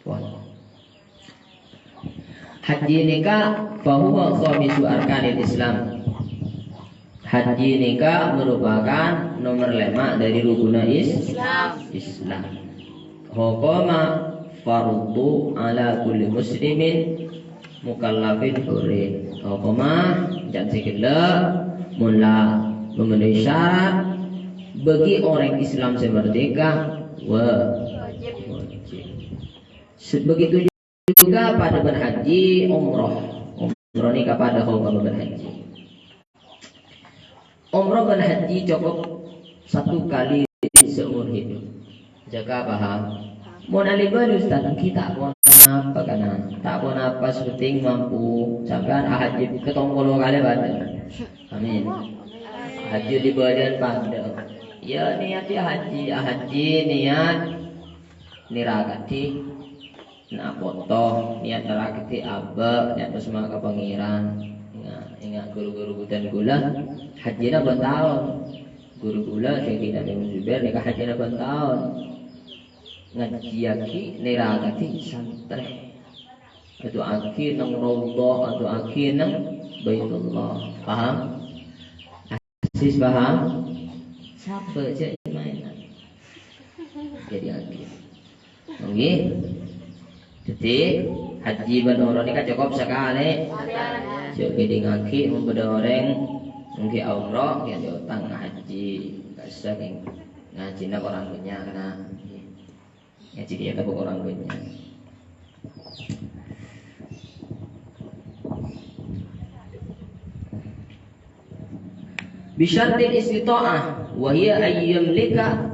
Pon. Haji nèka fahuwa khamisu arkanil Islam. Haji nèka merupakan nomer lèma' dâri rukunna Is-, Islam. Islam. Hukuma fardhu ala kulli muslimin mukallafin hurin. Hukuma jhân sè ghellâ' mon la memenuhi syarat bagi orèng Islam sè merdeka wa-, wajib. Se-, begitu juga padâ bân haji umroh. Umroh nèka padâ hukuma bân haji. Umroh bân haji cokop satu kali seumur hidup. Jhâgâ paham. Mon alè bâli, Ustaz, ènggi ta' ponapa kana. Ta' ponapa, sè penting mampu. Sampèyan ahaji kètong polo kalè padâ. Amin. Haji di bâdân padâ. Ya, niyat ya haji. Ahaji niyat nèrakadhi. Na' poto, niyat nèrakadhi abâ', niyat bersama ka Pangèran. Enga', enga' ghuru-ghuru bhudhân kaulâ, hajina bân taon. Ghuru kaulâ, Syaikhina Ibnu Zubair, nèka hajina bân taon. Ngajhiyaghi, nèrakadhi santrè. Adu'aaghi neng Raudhah, adu'aaghi neng Baitullah. Paham? Sis paham? Sapa jhâ' maènan? Jadi aghi. Ngghi. Jadi, haji bân umroh nèka cokop sakalè. Jhâ' ngèdingngaghi, mon bâdâ orèng ngghi umroh, ghi' andi' otang haji. Kassa' ngajhina korang bânnya', kana. Ngaji dia tepuk orang banyak. Bisyartil istita'ah, wa hiya ayyamlika,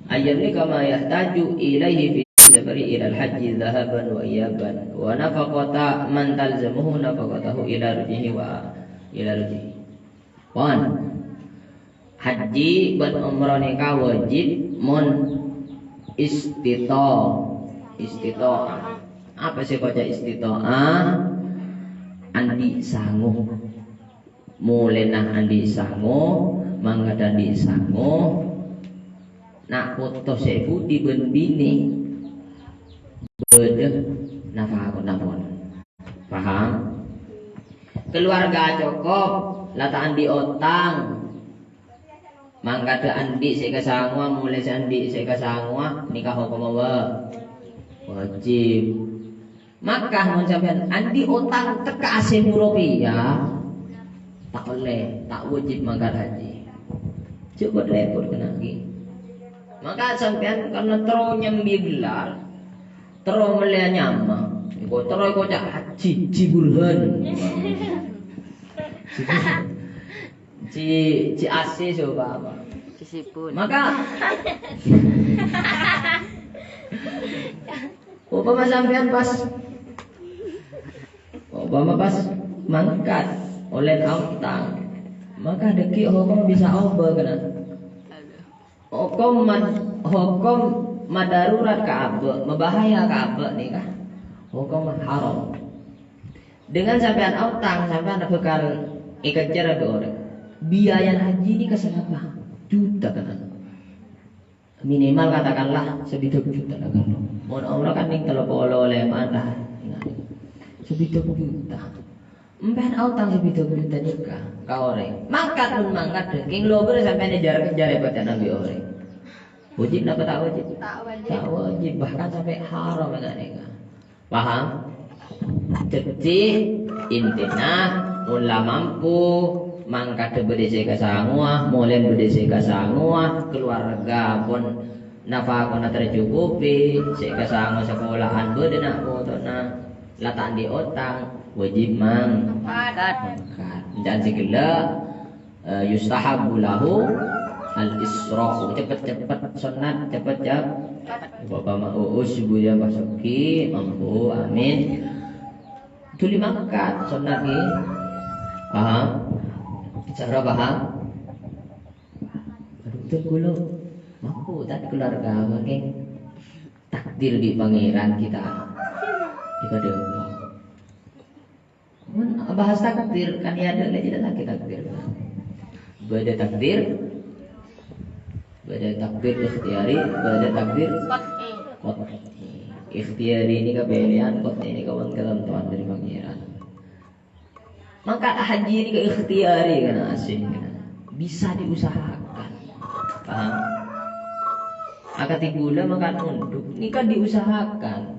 ayyamlika ma yahtaju ilaihi fi safari ilal haji dhahaban wa iyaban, wa nafaqata man talzamuhu nafaqatahu ila rujihi wa ila rujihi. Pon. Haji bân umroh nèka wajib mon istita-, istita'ah. Apa sè èkoca' istita'ah? Andi' sango. Molèna andi' sango, mangkadhâ andi' sango. Na' poto sè budi bân binè bâdâ nafakon ampon. Paham? Keluarga cokop, la ta' andi' otang. Mangkadhâ andi' sè kasangowa, molè sè andi' sè kasangowa, nèka hokomma wa-, wajib. Maka mon sampèyan andi' otang tekka asèbu ropèya, ta' ollè, ta' wajib mangkat haji. Jhâ' repot kana' ghi. Maka sampèyan karna terro nyambi gelar, terro mellèya nyama. Èko-, terro èkoca' Haji, Haji Burhan. Ci, ci A C coba apa? Cisipun. Maka Upama sampèyan pas, upama pas mangkat, ollèna aotang, maka dhâggi' hokom bisa obâ, kana? Hokom mad-, hokom madarurat ka abâ', mabahaya ka abâ' nèka hokom haram. Dengan sampèyan aotang, sampèyan bhâkal èkejjhâr bi' orèng. Biaya haji nèka salapa juta, kana? Minimal katakanlah sabidhâk juta lah, kan. Mon umroh kan ning tello polo lèma' ta'. Sabidhâk juta. Empèyan aotang sabidhâk juta nèka ka orèng. Mangkat mon mangkat, kèng lobâr sampèyan èjar-kejjar èpatèna bi' orèng. Wajib napa ta' wajib? Ta' wajib. Ta' wajib, bahkan sampè' haram nèka. Paham? Dhâddhi, intina, mon la mampu, mangkadhâ bâdâ sè èkasangowa, molèn bâdâ sè èkasangowa, kaluwarga pon nafakona tercukupi, sè èkasangowa sakola'an bâdâ na' potona, la ta' andi' otang, wajib mang-, mangkat. Mangkat. Jhân sè ghellâ', Eh, yustahabbu lahu al-isra'u. Cepet-cepet, sunnat, cepet-cepet. Bapak ma-, uus, ibu ya, Pak Sogi, mampu, amin. Dhuli mangkat, sunnat, nggih. Paham? Cara paham? Aduh, betul kulo. Mampu, tak keluarga, mangke. Takdir di pangeran kita. Kita ada apa? Mon bahas takdir, kan ya ada lagi, ada lagi takdir. Bâdâ takdir, bâdâ takdir ikhtiyari, bâdâ takdir qat'i. Ikhtiyari ini kapèlèyan, qat'i ini kawan ketentuan dari pangeran. Maka haji ini ke ikhtiyari kan asing. Bisa diusahakan. Paham? Akad ibu lah makan unduk, ini kan diusahakan.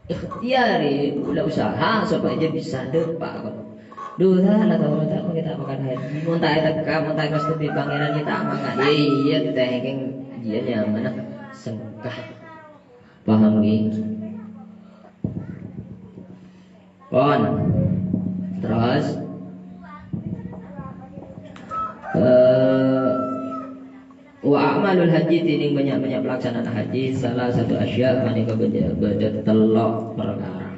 Ikhtiyari, la usaha sopajâ bisa dâpa', kok. Duh, ta' la tao, ta' mangkè ta' mangkat haji. Mon ta' ètekka, mon ta' èkastèbi Pangèran, ya ta' mangkat. Iyâ, iyâ, tèngkèng, iyâ, nyamana sengka. Paham, ngghi? Pon. Terros, eh, Wa a'malul haji, dinding bânnya'-bânnya' pelaksanaan haji, salasatu asya', panèka bâdâ, bâdâ tello' parkara.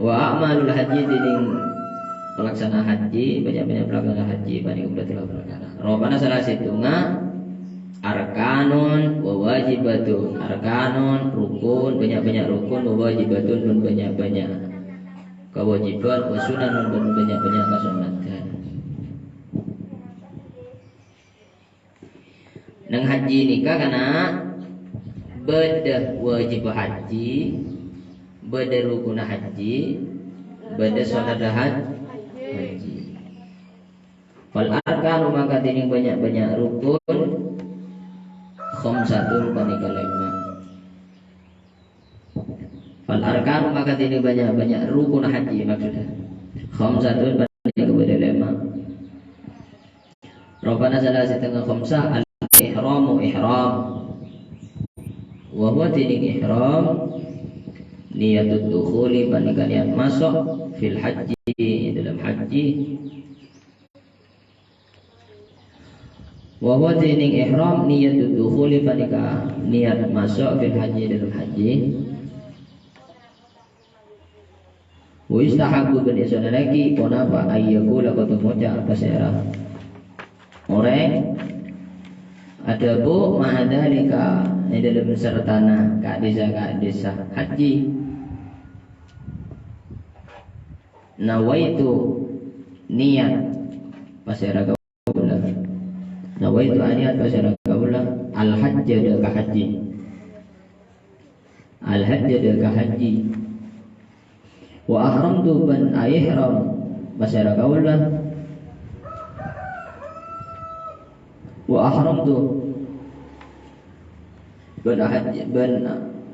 Wa a'malul haji, dinding pelaksanaan haji, bânnya'-bânnya' pelaksanaan haji, panèka bâdâ tello' parkara. Rupana sala sèttonga arkanun wa wajibatun. Arkanun, rukun, bânnya'-bânnya' rukun, wa wajibatun, bân bânnya'-bânnya' kawâjibhân, wa sunanun, bân bânnya'-bânnya' kasonnatan. Neng haji nèka kana bâdâ wajib haji, bâdâ rukun haji, bâdâ sunnat haj-, haji. Fal arkanu maka dinding bânnya'-bânnya' rukun, khamsatun panèka lèma'. Fal arkanu maka dinding bânnya'-bânnya' rukun haji maksudnya. Khamsatun panèka bâdâ lèma'. Rupana sala sèttonga khamsah, al-ihramu ihram. Wa huwa dinding ihram, niyatud dukhuli panèka niat maso' fil haji, dalam haji. Wa huwa dinding ihram niyatud dukhuli panèka niat maso' fil haji dalam haji. Wa yustahabbu bân èsonnataghi ponapa ayyakula kodhu ngoca' apa sèra. Orèng adhâbu ma'adzalika è dalam sertana ka'dissa-ka'dissa haji. Nawaitu niat pasèra kaulâ. Nawaitu aniat pasèra kaulâ al-hajja dâ' ka haji. Al-hajja dâ' ka haji. Wa ahramtu bân aihram pasèra kaulâ. Wa ahramtu bân haji, bân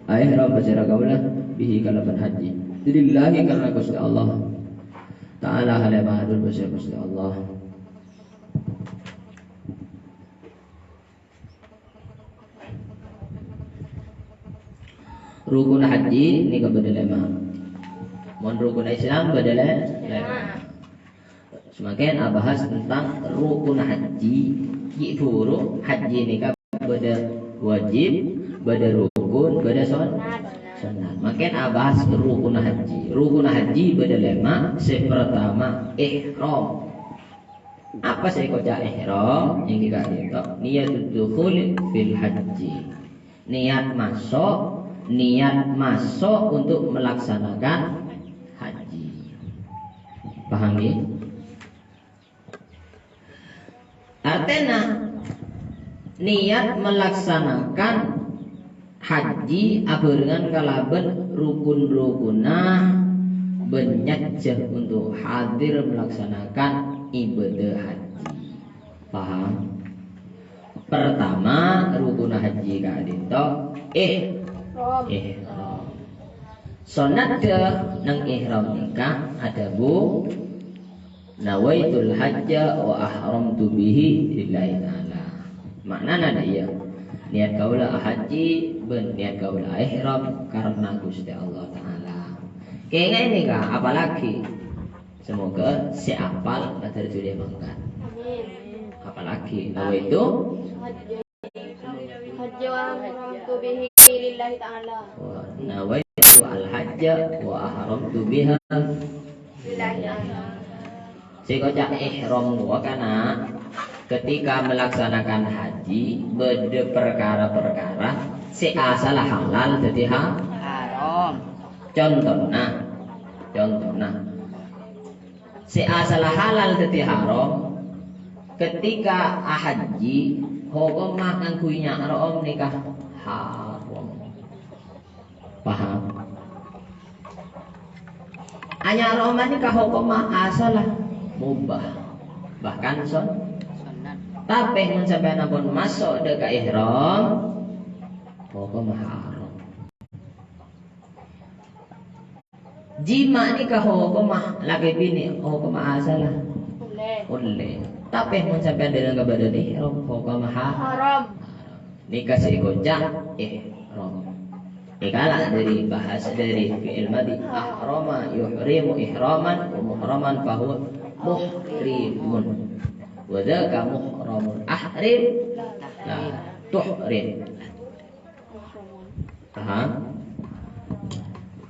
aihram pasèra kaulâ bihi kalabân haji. Lillahi karna Ghustè Allah. Ta'ala halè madur pasèra Ghustè Allah. Rukun haji nèka bâdâ lèma'. Mon rukun Islam bâdâ lè-, lèma'. Samangkèn abahas tentang rukun haji. Ghi' bhuru haji nèka bâdâ wajib, bâdâ rukun, bâdâ son-, sunnat. Mangkèn abahas rukun haji. Rukun haji bâdâ lèma', sè partama ihram. Apa sè èkoca' ihram? Èngghi ka'dinto, niyatud dukhuli fil haji. Niat maso', niat maso' untuk melaksanakan haji. Paham, ngghi? Artèna, niat melaksanakan haji abhârengan kalabân rukun-rukunna bân nyajjhâ untuk hadir melaksanakan ibadah haji. Paham? Pertama, rukun haji ka'dinto, eh, ihram. Sonnadda neng ihram nèka adhâbu, "Nawaitul hajja wa ahramtu bihi lillahi ta'ala." Ma'nana dâ' iyâ, niat kaulâ ahaji bân niat kaulâ aihram karna Ghustè Allah Ta'ala. Kèngèng nèka, apalagi Semoga sè apal ngaddhâr jhulâ mangkat. Amin. Apalagi nawaitu hajja wa ahramtu bihi lillahi ta'ala. Wa nawaitu al-hajja wa ahramtu biha lillahi ta'ala. Sè èkoca' ihram rowa kana ketika melaksanakan haji, bâdâ perkara-perkara sè asalla halal dhâddhi ha-, haram. Contona, contona. Sè asalla halal dhâddhi haram, ketika ahaji, hokomma ngangghuy nya' ro'om nèka haram. Paham? Anya' ro'om nèka hokomma asalla mubah. Bahkan son-, tapè mon sampèyan ampon maso' dâ' ka ihram, hokomma haram. Jima' nèka hokomma lakè binè', hokomma asalla? Ollè. Ollè. Tapè mon sampèyan dâlem kabâdâ'ân ihram, hokomma ha-, haram. Nèka sè èkoca' ihram. Èkala' dâri bahasa, dâri fi'il madhi, ahrama yuhrimu ihraman wa muhraman fahuwa muhrimun. Wa dzaka muhramun ahrim la tuhrim. Paham?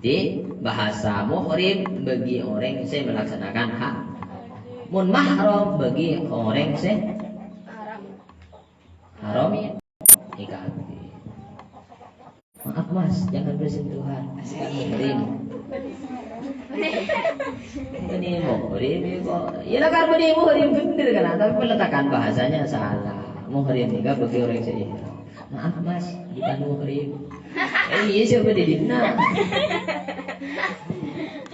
Jadi, bahasa muhrim bagi orang sè melaksanakan ha-, mun mahram bagi orang sè haram. Haram, ya? Maaf, Mas, jangan bersentuhan. Muhrim. Ini muhrim, ya kok. Ya, lah, kan ini muhrim bener, kan? Tapi peletakan bahasanya salah. Muhrim nèka bagi orang sè ihram. Maaf, Mas, bukan muhrim. Eh, iyâ, sapa dâddhina?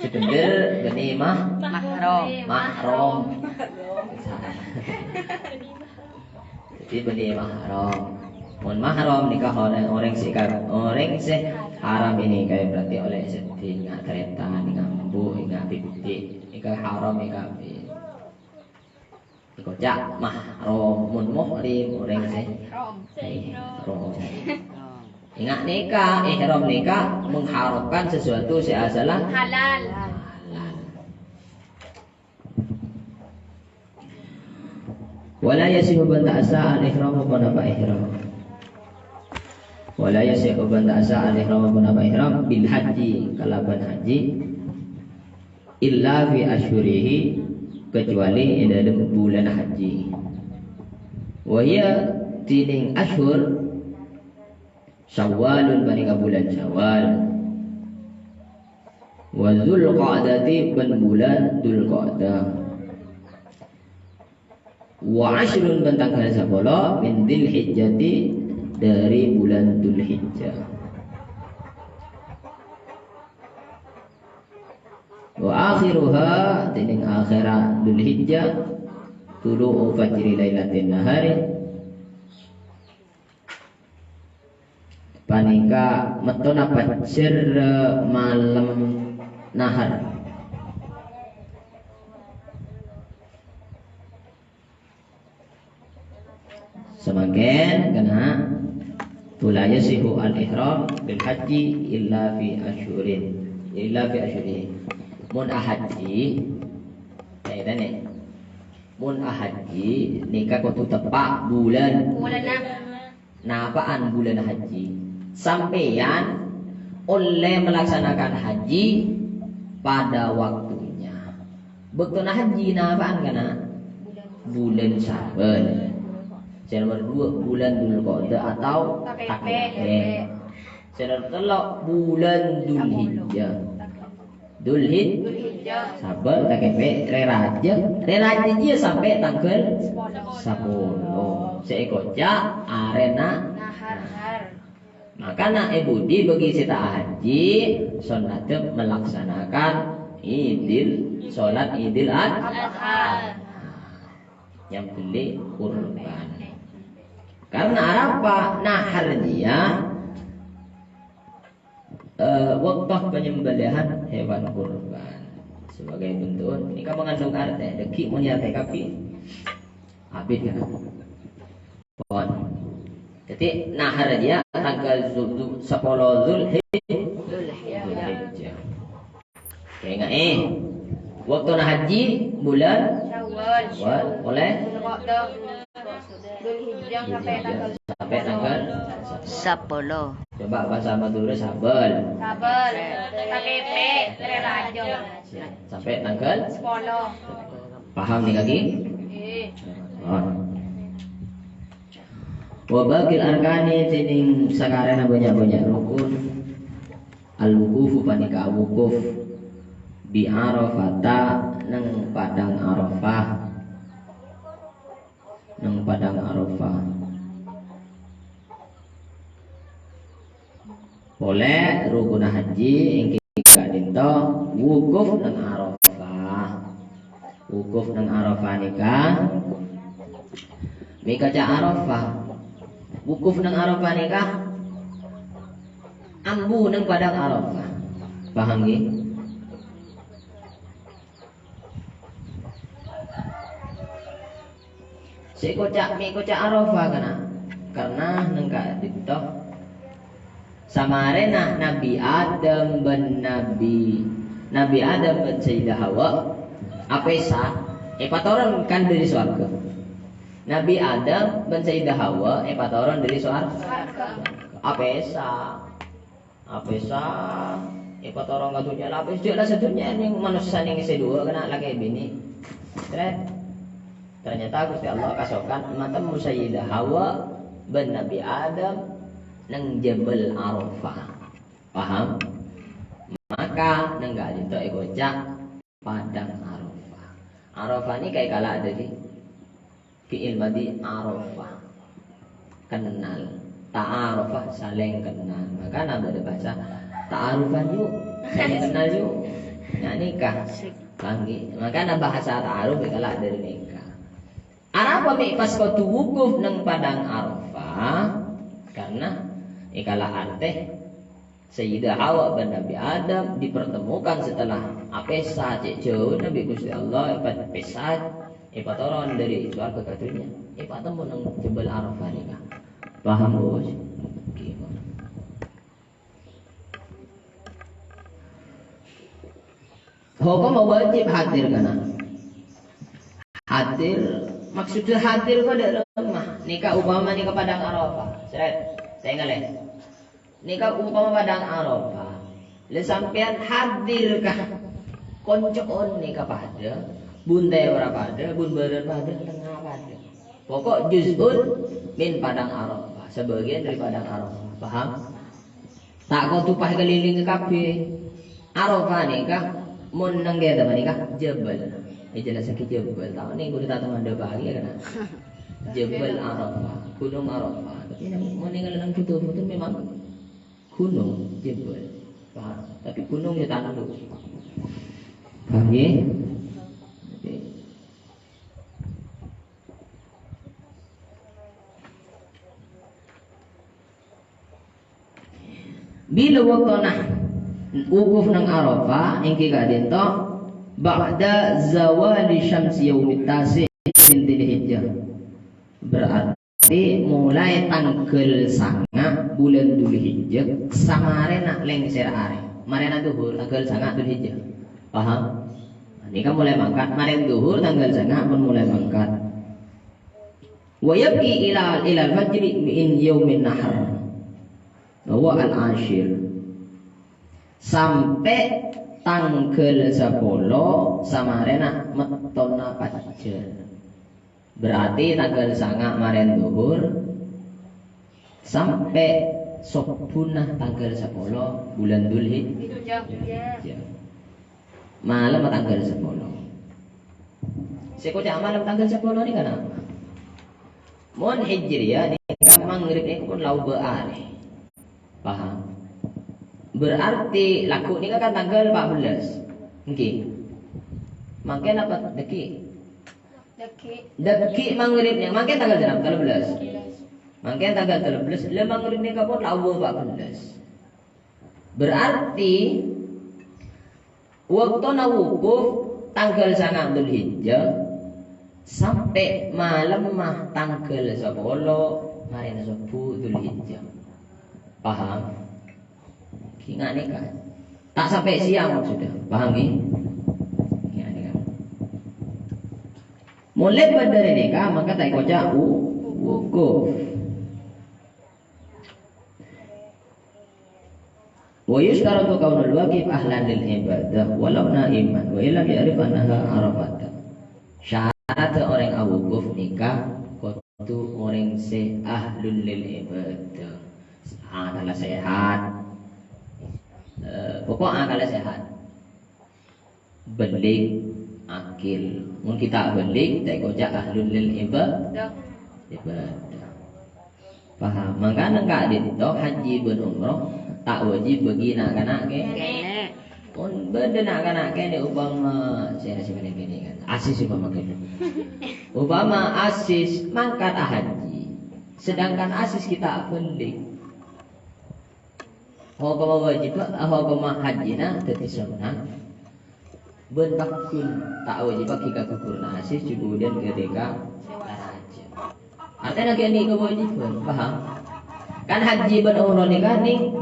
Sè bhender bânnè mah-, mahram. Mahram. Dhâddhi bânnè mahram. Mon mahram nèka orèng, orèng sè ka-, orèng sè haram ini kaè berarti ollè sè dinga' tarètan, dinga' embu', dinga' bibit. Nèka haram nèka bi-, Èkoca' mahram, mon muhrim, orèng sè ihram. Sè ihram. Enga' nèka, ihram nèka mengharapkan sesuatu sè asalla halal. Halal. Wala yasihu bân ta' sah al-ihramu ponapa ihram. Wala yasihu bân ta' sah al-ihramu ponapa ihram bil haji, kalabân haji. Illa fi asyhurihi, kecuali è dâlem bulân haji. Wa hiya, dhinèng asyhur, Syawalun, panèka bulân Syawal. Wa Dzulqa'dati, bân bulân Dzulqa'dah. Wa asyrun, bân tangghâl sapolo min Dzulhijjati, dâri bulân Dzulhijjah. Wa akhiruha, dhinèng akhèrra Dzulhijjah, tulu'u fajri lailatin nahari, panèka mettona pajhâr malem nahar. Samangkèn kèna, "Wa la yasihu al-ihram bil haji illa fi asyhurin, illa fi asyhurihi." Mon ahaji, caètana, mon ahaji nèka kodhu teppa' bulân. Bulân apa? Napa'an bulân hajji? Sampèyan ollè melaksanakan haji pada waktunya. Bâktona hajji napa'an, kana'? Bulân Sya'ban. Sè nomer duwâ', bulân Dzulqa'dah atau Takèpè'. Sè nomer tello', bulân Dzulhijjah. Dzulhij-, Dzulhijjah. Sabbhân, Takèpè', Rè Rajâ. Rè Rajâ jiyâ sampè' tangghâl sapolo. Sè èkoca' arèna nahar. Makana è budi bagi sè ta' hajji, sonnadda melaksanakan Idul, sholat Idul Ad-, Adha. Nyambelli kurban. Karena Arafah nahar jiyâ, eh, waktu penyembelihan hewan kurban. Sebagai bentuk, ini kan mengandung arti, dâgghi' mon arti kabbhi. Abit kan? Pon. Jadi, nahar jiyâ tangghâl zu-, zu-, sapolo Dzulhij-, Dzulhijjah. Kaènga'è, waktona hajji bulân Syawal. Syawal, polè Dzulqa'dah, Dzulhijjah, sampè' tangghâl, sampè' tangghâl sapolo. Coba bahasa Madhurâ, sabâl. Sabâl. Takèpè', Rè Rajâ. Sampè' tangghâl sapolo. Paham nèka, Ki? Ngghi. Paham. Wa baqil arkani, dâddhi sakarèna bânnya'-bânnya' rukun. Al-wuqufu panèka wukuf bi Arafata, neng padang Arafah. Neng padang Arafah. Polè rukunna hajji èngghi ka'dinto wukuf neng Arafah. Wukuf neng Arafah nèka, mèka ca' Arafah. Wukuf neng Arafah nèka ambu neng padang Arafah. Paham, ngghi? Sè èkoca', mè' èkoca' Arafah, kana'? Karena neng ka'dinto samarèna Nabi Adam bân Nabi, Nabi Adam bân Sayyidah Hawa apèsa, èpatoron kan dâri sowarghâ. Nabi Adam bân Sayyidah Hawa èpatoron dâri sowarghâ. Apèsa. Apèsa, èpatoron ka dhunnya, la apèsa, jhâ' la sadhunnya nèng manossa nèng sè duwâ' kana' lakè binè. Trè. Ternyata Gusti Allah kasokan matemmo Sayyidah Hawa bân Nabi Adam neng Jabal Arafah. Paham? Maka neng ka'dinto èkoca' padang Arafah. Arafah nèka èkala' dâri fi'il madhi arafa. Kenal. Ta'arafa, saling kenal. Makana bâdâ bahasa ta'arufan yu'. Saling kenal yu'. Nah, nèka. Paham, ngghi? Makana bahasa ta'aruf èkala' dâri nèka. Arapa mè' pas kodhu wukuf neng padang Arafah? Karena èkala' artè Sayyidah Hawa bân Nabi Adam dipertemukan setelah apèsa cè' jhâuna bi' Gusti Allah, èpa-, pèsa, èpatoron dâri sowarghâ ka dhunnya, èpatemmo neng Jabal Arafah nèka. Paham, Bos? Oke. Hokomma wajib hadir, kana'? Hadir, maksudnya hadir kok dâ' remma. Nèka upama nèka padang Arafah. Srèt, sèngalè. Nèka upama padang Arafah. La sampèyan hadir ka konco'on nèka padâ, bun tèmorra padâ, bun bârât padâ, tengnga padâ. Pokok juz'un min padang Arafah, sebagian dari padang Arafah. Paham? Ta' kodhu pas èkalèlèngè kabbhi. Arafah nèka, mon neng kèta panèka, jabal. Èjelassaghi jabal. Taon nèng kodhu ta' tao mandhâpaghi, ya, kana'? Jabal Arafah, Gunung Arafah. Tapi neng, mon nèng ngalèlang foto-foto memang gunung, jabal. Paham? Tapi gunung ya tanduk. Paham, ya? Oke. Bilâ waktona wukuf neng Arafah, èngghi ka'dinto ba'da zawali syamsi yaumit tasi' min Dzulhijjah. Berarti mulai tangghâl sanga' bulân Dzulhijjah, samarèna lèngsèr arè. Marèna dhuhur tangghâl sanga' Dzulhijjah. Paham? Nèka mulai mangkat, marèna dhuhur tangghâl sanga' pon mulai mangkat. Wa yabqi ila, ilal fajri min yaumin nahar. Wa al-ashir. Sampè' tangghâl sapolo samarèna mettonna pajhâr. Berarti tangghâl sanga' marèn dhuhur sampè' sobbhuna tangghâl sapolo bulân Dzulhijjah. Dzulhijjah. Malem tangghâl sapolo. Sè koca' malem tangghâl sapolo nèka napa? Mon Hijriyah nèka maghrib nèka pon la obâ arè. Paham? Berarti lagghu' nèka kan tangghâl empat belas. Èngghi. Mangkèn apa dhâggi'? Dhâggi'. Dhâggi' maghrib nèka. Mangkèn tangghâl sèra? Tello belas. Mangkèn tangghâl tello belas. La maghrib nèka pon la obâ empat belas. Berarti, bâktona wukuf tangghâl sanga' Dzulhijjah sampè' malemma tangghâl sapolo marèna sobbhu Dzulhijjah. Paham? Ghi nga' nèka. Ta' sampè' siang maksudnya. Paham, ghi? Ghi nga' nèka. Mon lèbât dâri nèka, maka ta' èkoca' wu-, wukuf. Wa yusytaratu kaunul waqif ahlan lil ibadah walau naiman wa illam ya'rif annaha Arafah. Syarat orèng awukuf nèka kodhu orèng sè ahlul lil ibadah. Akalla sehat. Eh, pokok akalla sehat. Bâlig, akil. Mon ghi' ta' bâlig, ta' èkoca' ahlul lil iba-, ibadah. Paham? Mangkana ka'dinto haji bân umroh ta' wajib bâgi na'-kana' kè-, kènè'. Mon bâdâ na'-kana' kènè' upama, sè, sè kènè'-kènè' kan. Asis upama kènè'. Upama asis mangkat ahaji, sedangkan asis ghi' ta' bâlig. Hokomma wajib, hokomma hajina dhâddhi sunnah. Bân pagghun ta' wajib ghi' ka gugurna asis, jhughudhân ghâdhâ ka daraja. Artèna ghi' andi' kawâjibhân, paham? Kan haji bân umroh nèka nèng,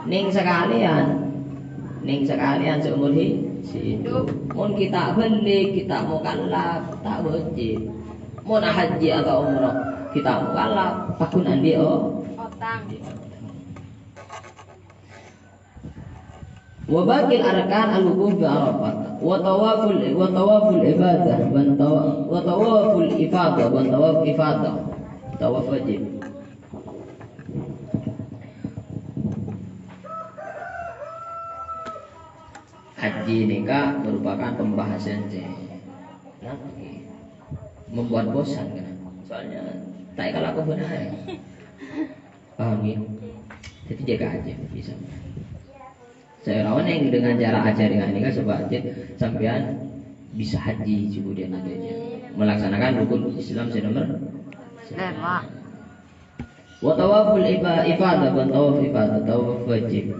nèng sakalèyan. Nèng sakalèyan saumur hi-, hidup. Mon ghi' ta' bâlig, ghi' ta' mukallaf, ta' wajib. Mon haji atau umroh ghi' ta' mukallaf, pagghun andi', oh. Otang. Wa baqil arkan al-wuquf bi Arafah. Wa tawaful, wa tawaful ifadah, bân tawa-, wa tawaful ifadah, bân tawaf ifadah. Tawaf wajib. Haji nèka merupakan pembahasan sè, napa, membuat bosan, kan? Soalnya ta' èkalako bhâr arè. Paham, ya? Jadi jaga aja, bisa. Saya rawat yang dengan cara ajar yang ini kan, supaya aja sampean bisa haji, kemudian nanti aja melaksanakan rukun Islam sè nomor lima. Wa tawaful ifa-, ifadah, bân tawaf ifadah, tawaf wajib.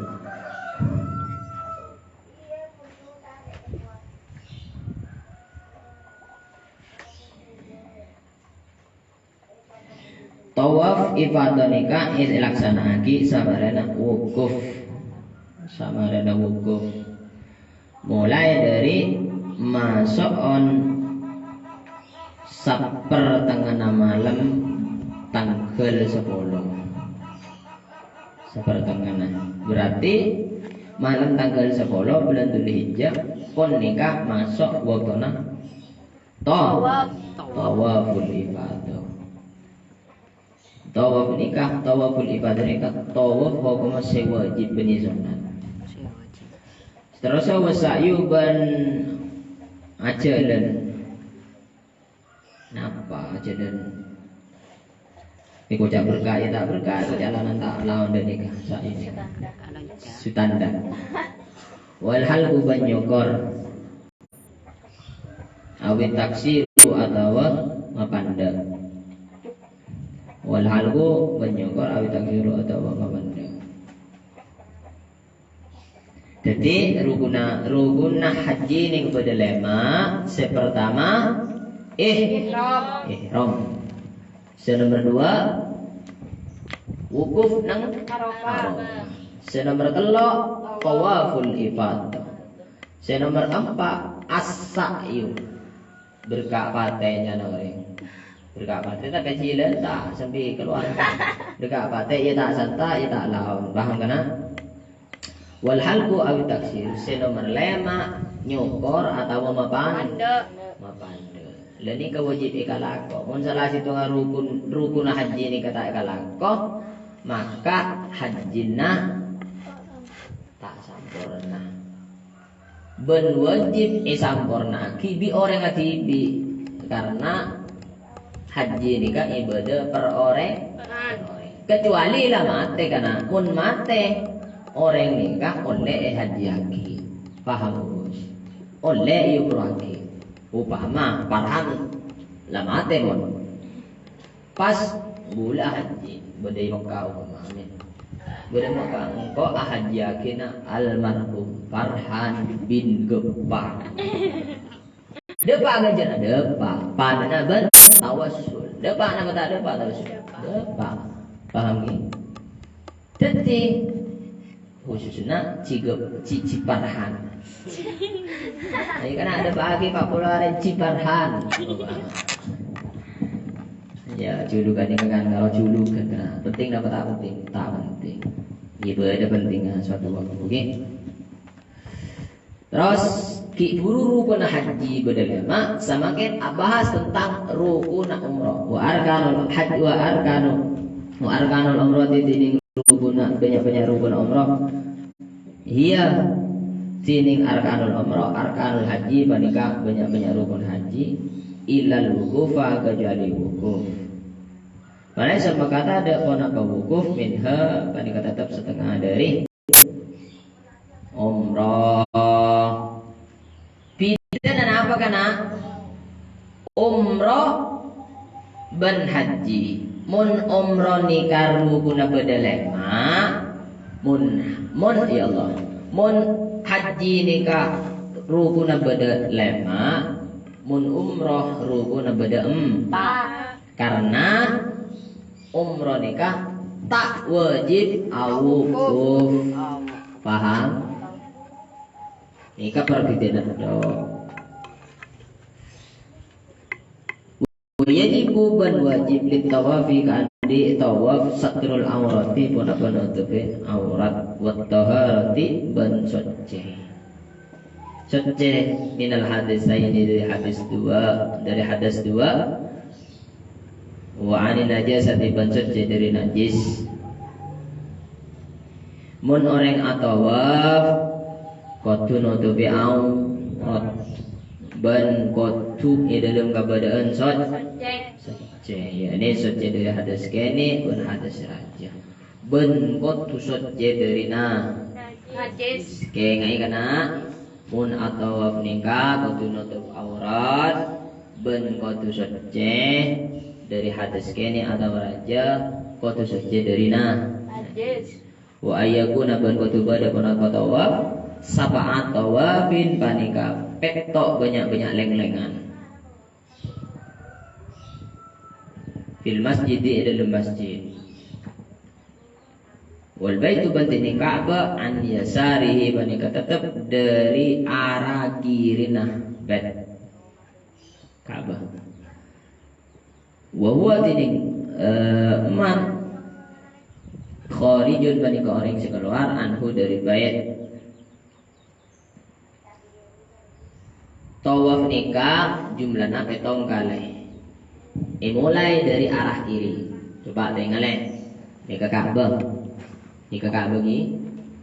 Tawaf ifadah nèka èlaksana'aghi samarèna wukuf. Samarèna wukuf. Mulai dâri maso'on sapertengnganna malem tangghâl sapolo. Sapertengnganna. Berarti malem tangghâl sapolo bulân Dzulhijjah, pon nèka maso' bâktona Tawaf. Tawaf. Tawaful ifadah. Tawaf nèka, tawaful ifadah nèka, tawaf hokomma sè wajib, bânnè sunnat. Sè wajib. Terros wa sa'yu bân ajhâlân. Napa ajhâlân? Èkoca' berkah ya ta' berkah, èkoca' lanang ta' laon dâ' nèka, sa'yu. Sutanda. Sutanda. Wal halqu bân nyokor. Awit taksiru atawa mapandhâ'. Wal halqu bân nyokor awit taksiru atawa mapandhâ'. Dâddhi, rukunna, rukunna haji nèng bâdâ lèma'. Sè pertama, ih-, Ihram. Ihram. Sè nomor dua, wukuf neng Arafah. Arafah. Sè nomor tello', tawaful ifadah. Sè nomor empa', as-sa'yu. Berkah patèna orèng. Dâ' ka patè ta' kacèlân, ta' sambi kalowar. Dâ' ka patè, iyâ ta' santa', iyâ ta' laon. Paham, kana? Wal halqu awi taksir, sè nomer lèma' nyokor atawa mapan-, Mandâ'. Mapandâ'. Lah nèka wajib èkalako. Mon sala sèttonga rukun, rukunna hajji nèka ta' èkalako, maka hajjina ta' samporna. Bân wajib èsampornaaghi bi' orèng dhibi', karna hajji nèka ibâdâh per orèng, kecuali la matè, kana. Mon matè, orèng nèka ollè èhajjiyaghi. Paham, Gus? Ollè èyokroaghi. Upama Farhan la matè, mon. Pas bulâ hajji, bâdâ è Mekkah, upama, amin. Bâdâ è Mekkah, engko' ahajjiyaghina almarhum Farhan bin Geppa. Dâpa' ghânjhârânna, dâpa'. Padâna bân tawassul. Dâpa' napa ta' dâpa' tawassul? Dâpa'. Paham, ghi? Dhâddhi, khususna Ci Gep-, Ci, Ci Farhan. Ayo, kana, dâpa'aghi pa' polo arè Ci Farhan. Ya, julukan nèka kan karo julukan, kana. Penting napa ta' penting? Ta' penting. Ibâdâh penting, ah, suatu waktu, oke? Terros, ghi' bhuru rukunna hajji bâdâ lèma', samangkèn abahas tentang rukunna umroh. Wa arkanul haj-, wa arkanu-, wa arkanul umrati, dhinèng rukunna, bânnya'-bânnya' rukun umroh. Hiya, dhinèng arkanul umroh, arkanul hajji panèka bânnya'-bânnya' rukun hajji, illal wuqufa, kecuali wukuf. Malaè sapa kata dâ' ponapa wukuf, minha, panèka tetep setengah dâri umroh. Bidhâna napa, kana? Umroh bân hajji. Mon umroh nèka rukunna bâdâ lèma', mon, mon, ya Allah, mon hajji nèka rukunna bâdâ lèma', mon umroh rukunna bâdâ empa'. Karna umroh nèka ta' wajib awukuf. Paham? Nèka perbedaan tok. Wa yajibu bân wajib lit tawafi kaangghuy tawaf satrul aurati ponapa nutupè aurat, wat taharati bân soccè. Soccè minal hadasaini dâri hadas dua, dâri hadas dua. Wa anin najasati bân soccè dâri najis. Mon orèng atawaf, kodhu nutupè aurat. Bân kodhu è dâlem kabâdâ'ân soc-, soccè. Ya'ni soccè dâri hadas kènè' bân hadas rajâ. Bân kodhu soccè dâri na-, najis. Kènga'è, kana'. Mon atawaf nèka kodhu nutup aurat, bân kodhu soccè dâri hadas kènè' atawa rajâ, kodhu soccè dâri na-, najis. Wa ayyakuna bân kodhu bâdâ ponapa tawaf, sab'a tawafin panèka pètto' bânnya'-bânnya' lèng-lèngan. Fil masjidi, è dâlem masjid. Wal baitu bân dhinèng Ka'bah an yasarihi panèka tetep dâri ara kirina bait Ka'bah. Wa huwa dhinèng, eh, man kharijun panèka orèng sè kalowar anhu dâri bait. Tawaf nèka jumlana pèttong kalè. Èmolaè dâri arah kiri. Coba tèngalè. Nèka Ka'bah. Nèka Ka'bah ghi.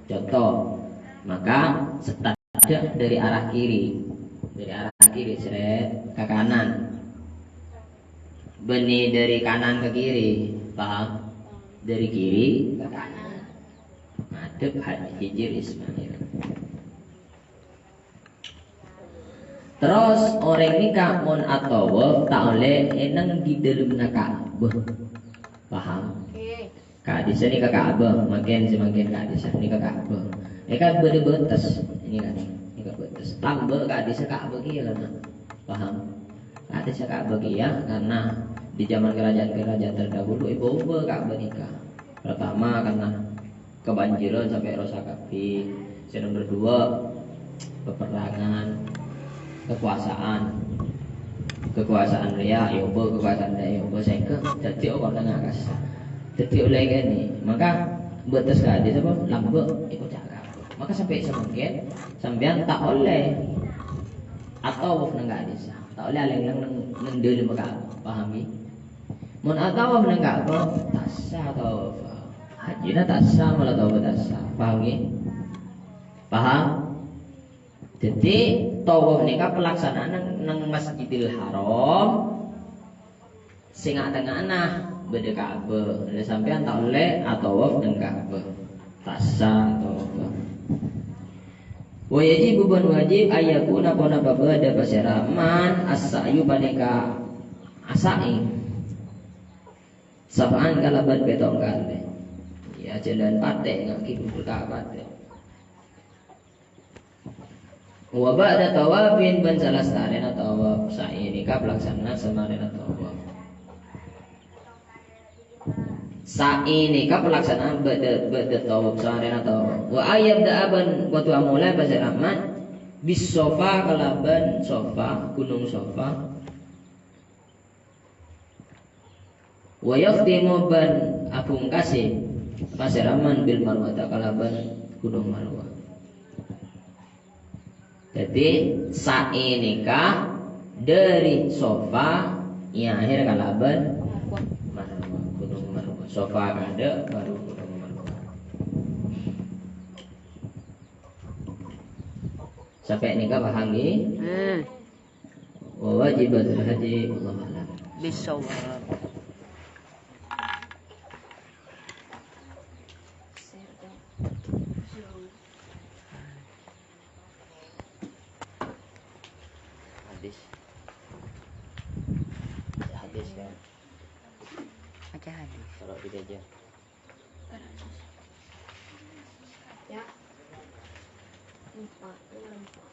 Conto. Maka start dâri arah kiri. Dâri arah kiri, srèt, ka kanan. Bânnè dâri kanan ka kiri. Paham? Dâri kiri ka kanan. Madhep Hijr Ismail. Terros, orèng nèka mon atawaf ta' ollè è neng è dâlemma Ka'bah. Paham? Oke. Ka'dissa' nèka Ka'bah, mangkèn sè mangkèn ka'dissa' nèka Ka'bah. Nèka bâdâ bâtes. Nèka, nèka bâtes. Tambâ ka'dissa' Ka'bah kèya, kan? Paham? Ka'dissa' Ka'bah kèya, karena di zaman kerajaan-kerajaan terdahulu èbâ-obâ Ka'bah nèka. Pertama, karena kebanjiran sampai rosak kabeh. Sè nomor dua, peperangan, kekuasaan. Kakowasan rèya èobâ, kakowasan rèya èobâ, sehingga dhâddhi okona ngakasa. Dhâddhi ollè kènè'. Maka bâtes ka'dissa' apa? Lambâ' èkoca' ka. Maka sampè' samangkèn sampèyan ta' ollè atawaf neng ka'dissa'. Ta' ollè alèng-lèng neng, neng dhâlemma Ka'bah. Paham, ghi? Mon atawaf neng Ka'bah, ta' sah tawaf. Hajjina ta' sah, mala tawaf ta' sah. Paham, ghi? Paham? Dhâddhi, tawaf nèka palaksana'an neng, neng Masjidil Haram, sè nga'-tengnga'anna bâdâ Ka'bah. Lha sampèyan ta' ollè atawaf neng Ka'bah. Ta' sah atawaf. Wa yajibu bân wajib ayyakuna ponapa bâdâ pasèra man as-sa'yu panèka asa'i. Sab'an kalabân pètto' kalè. Ya, jhâlân patè', ngaghi bubur ka patè'. Wa ba'da tawafin bân salastarèna tawaf, sa'i nèka palaksana'an samarèna tawaf. Sa'i nèka palaksana'an ba'da, ba'da tawaf, samarèna tawaf. Wa ayyabda'a bân kodhu amolaè pasèra man bis Safa kalabân Safa, Gunung Safa. Wa yakhtimu bân abhungkasè pasèra man bil Marwata kalabân Gunung Marwah. Dhâddhi, sa'i nèka dhâri Safa èakhèr kalabân Marwah, Gunung Marwah. Safa kaadâ', baru Gunung Marwah. Sampè' nèka paham, ghi? Hmm. Wa wajibatul haji, wallahu a'lam. Bissawab. Hadis. Hadis, kan? Baca hadis. Kalau tidak aja. Ya. Empat, nomor empat.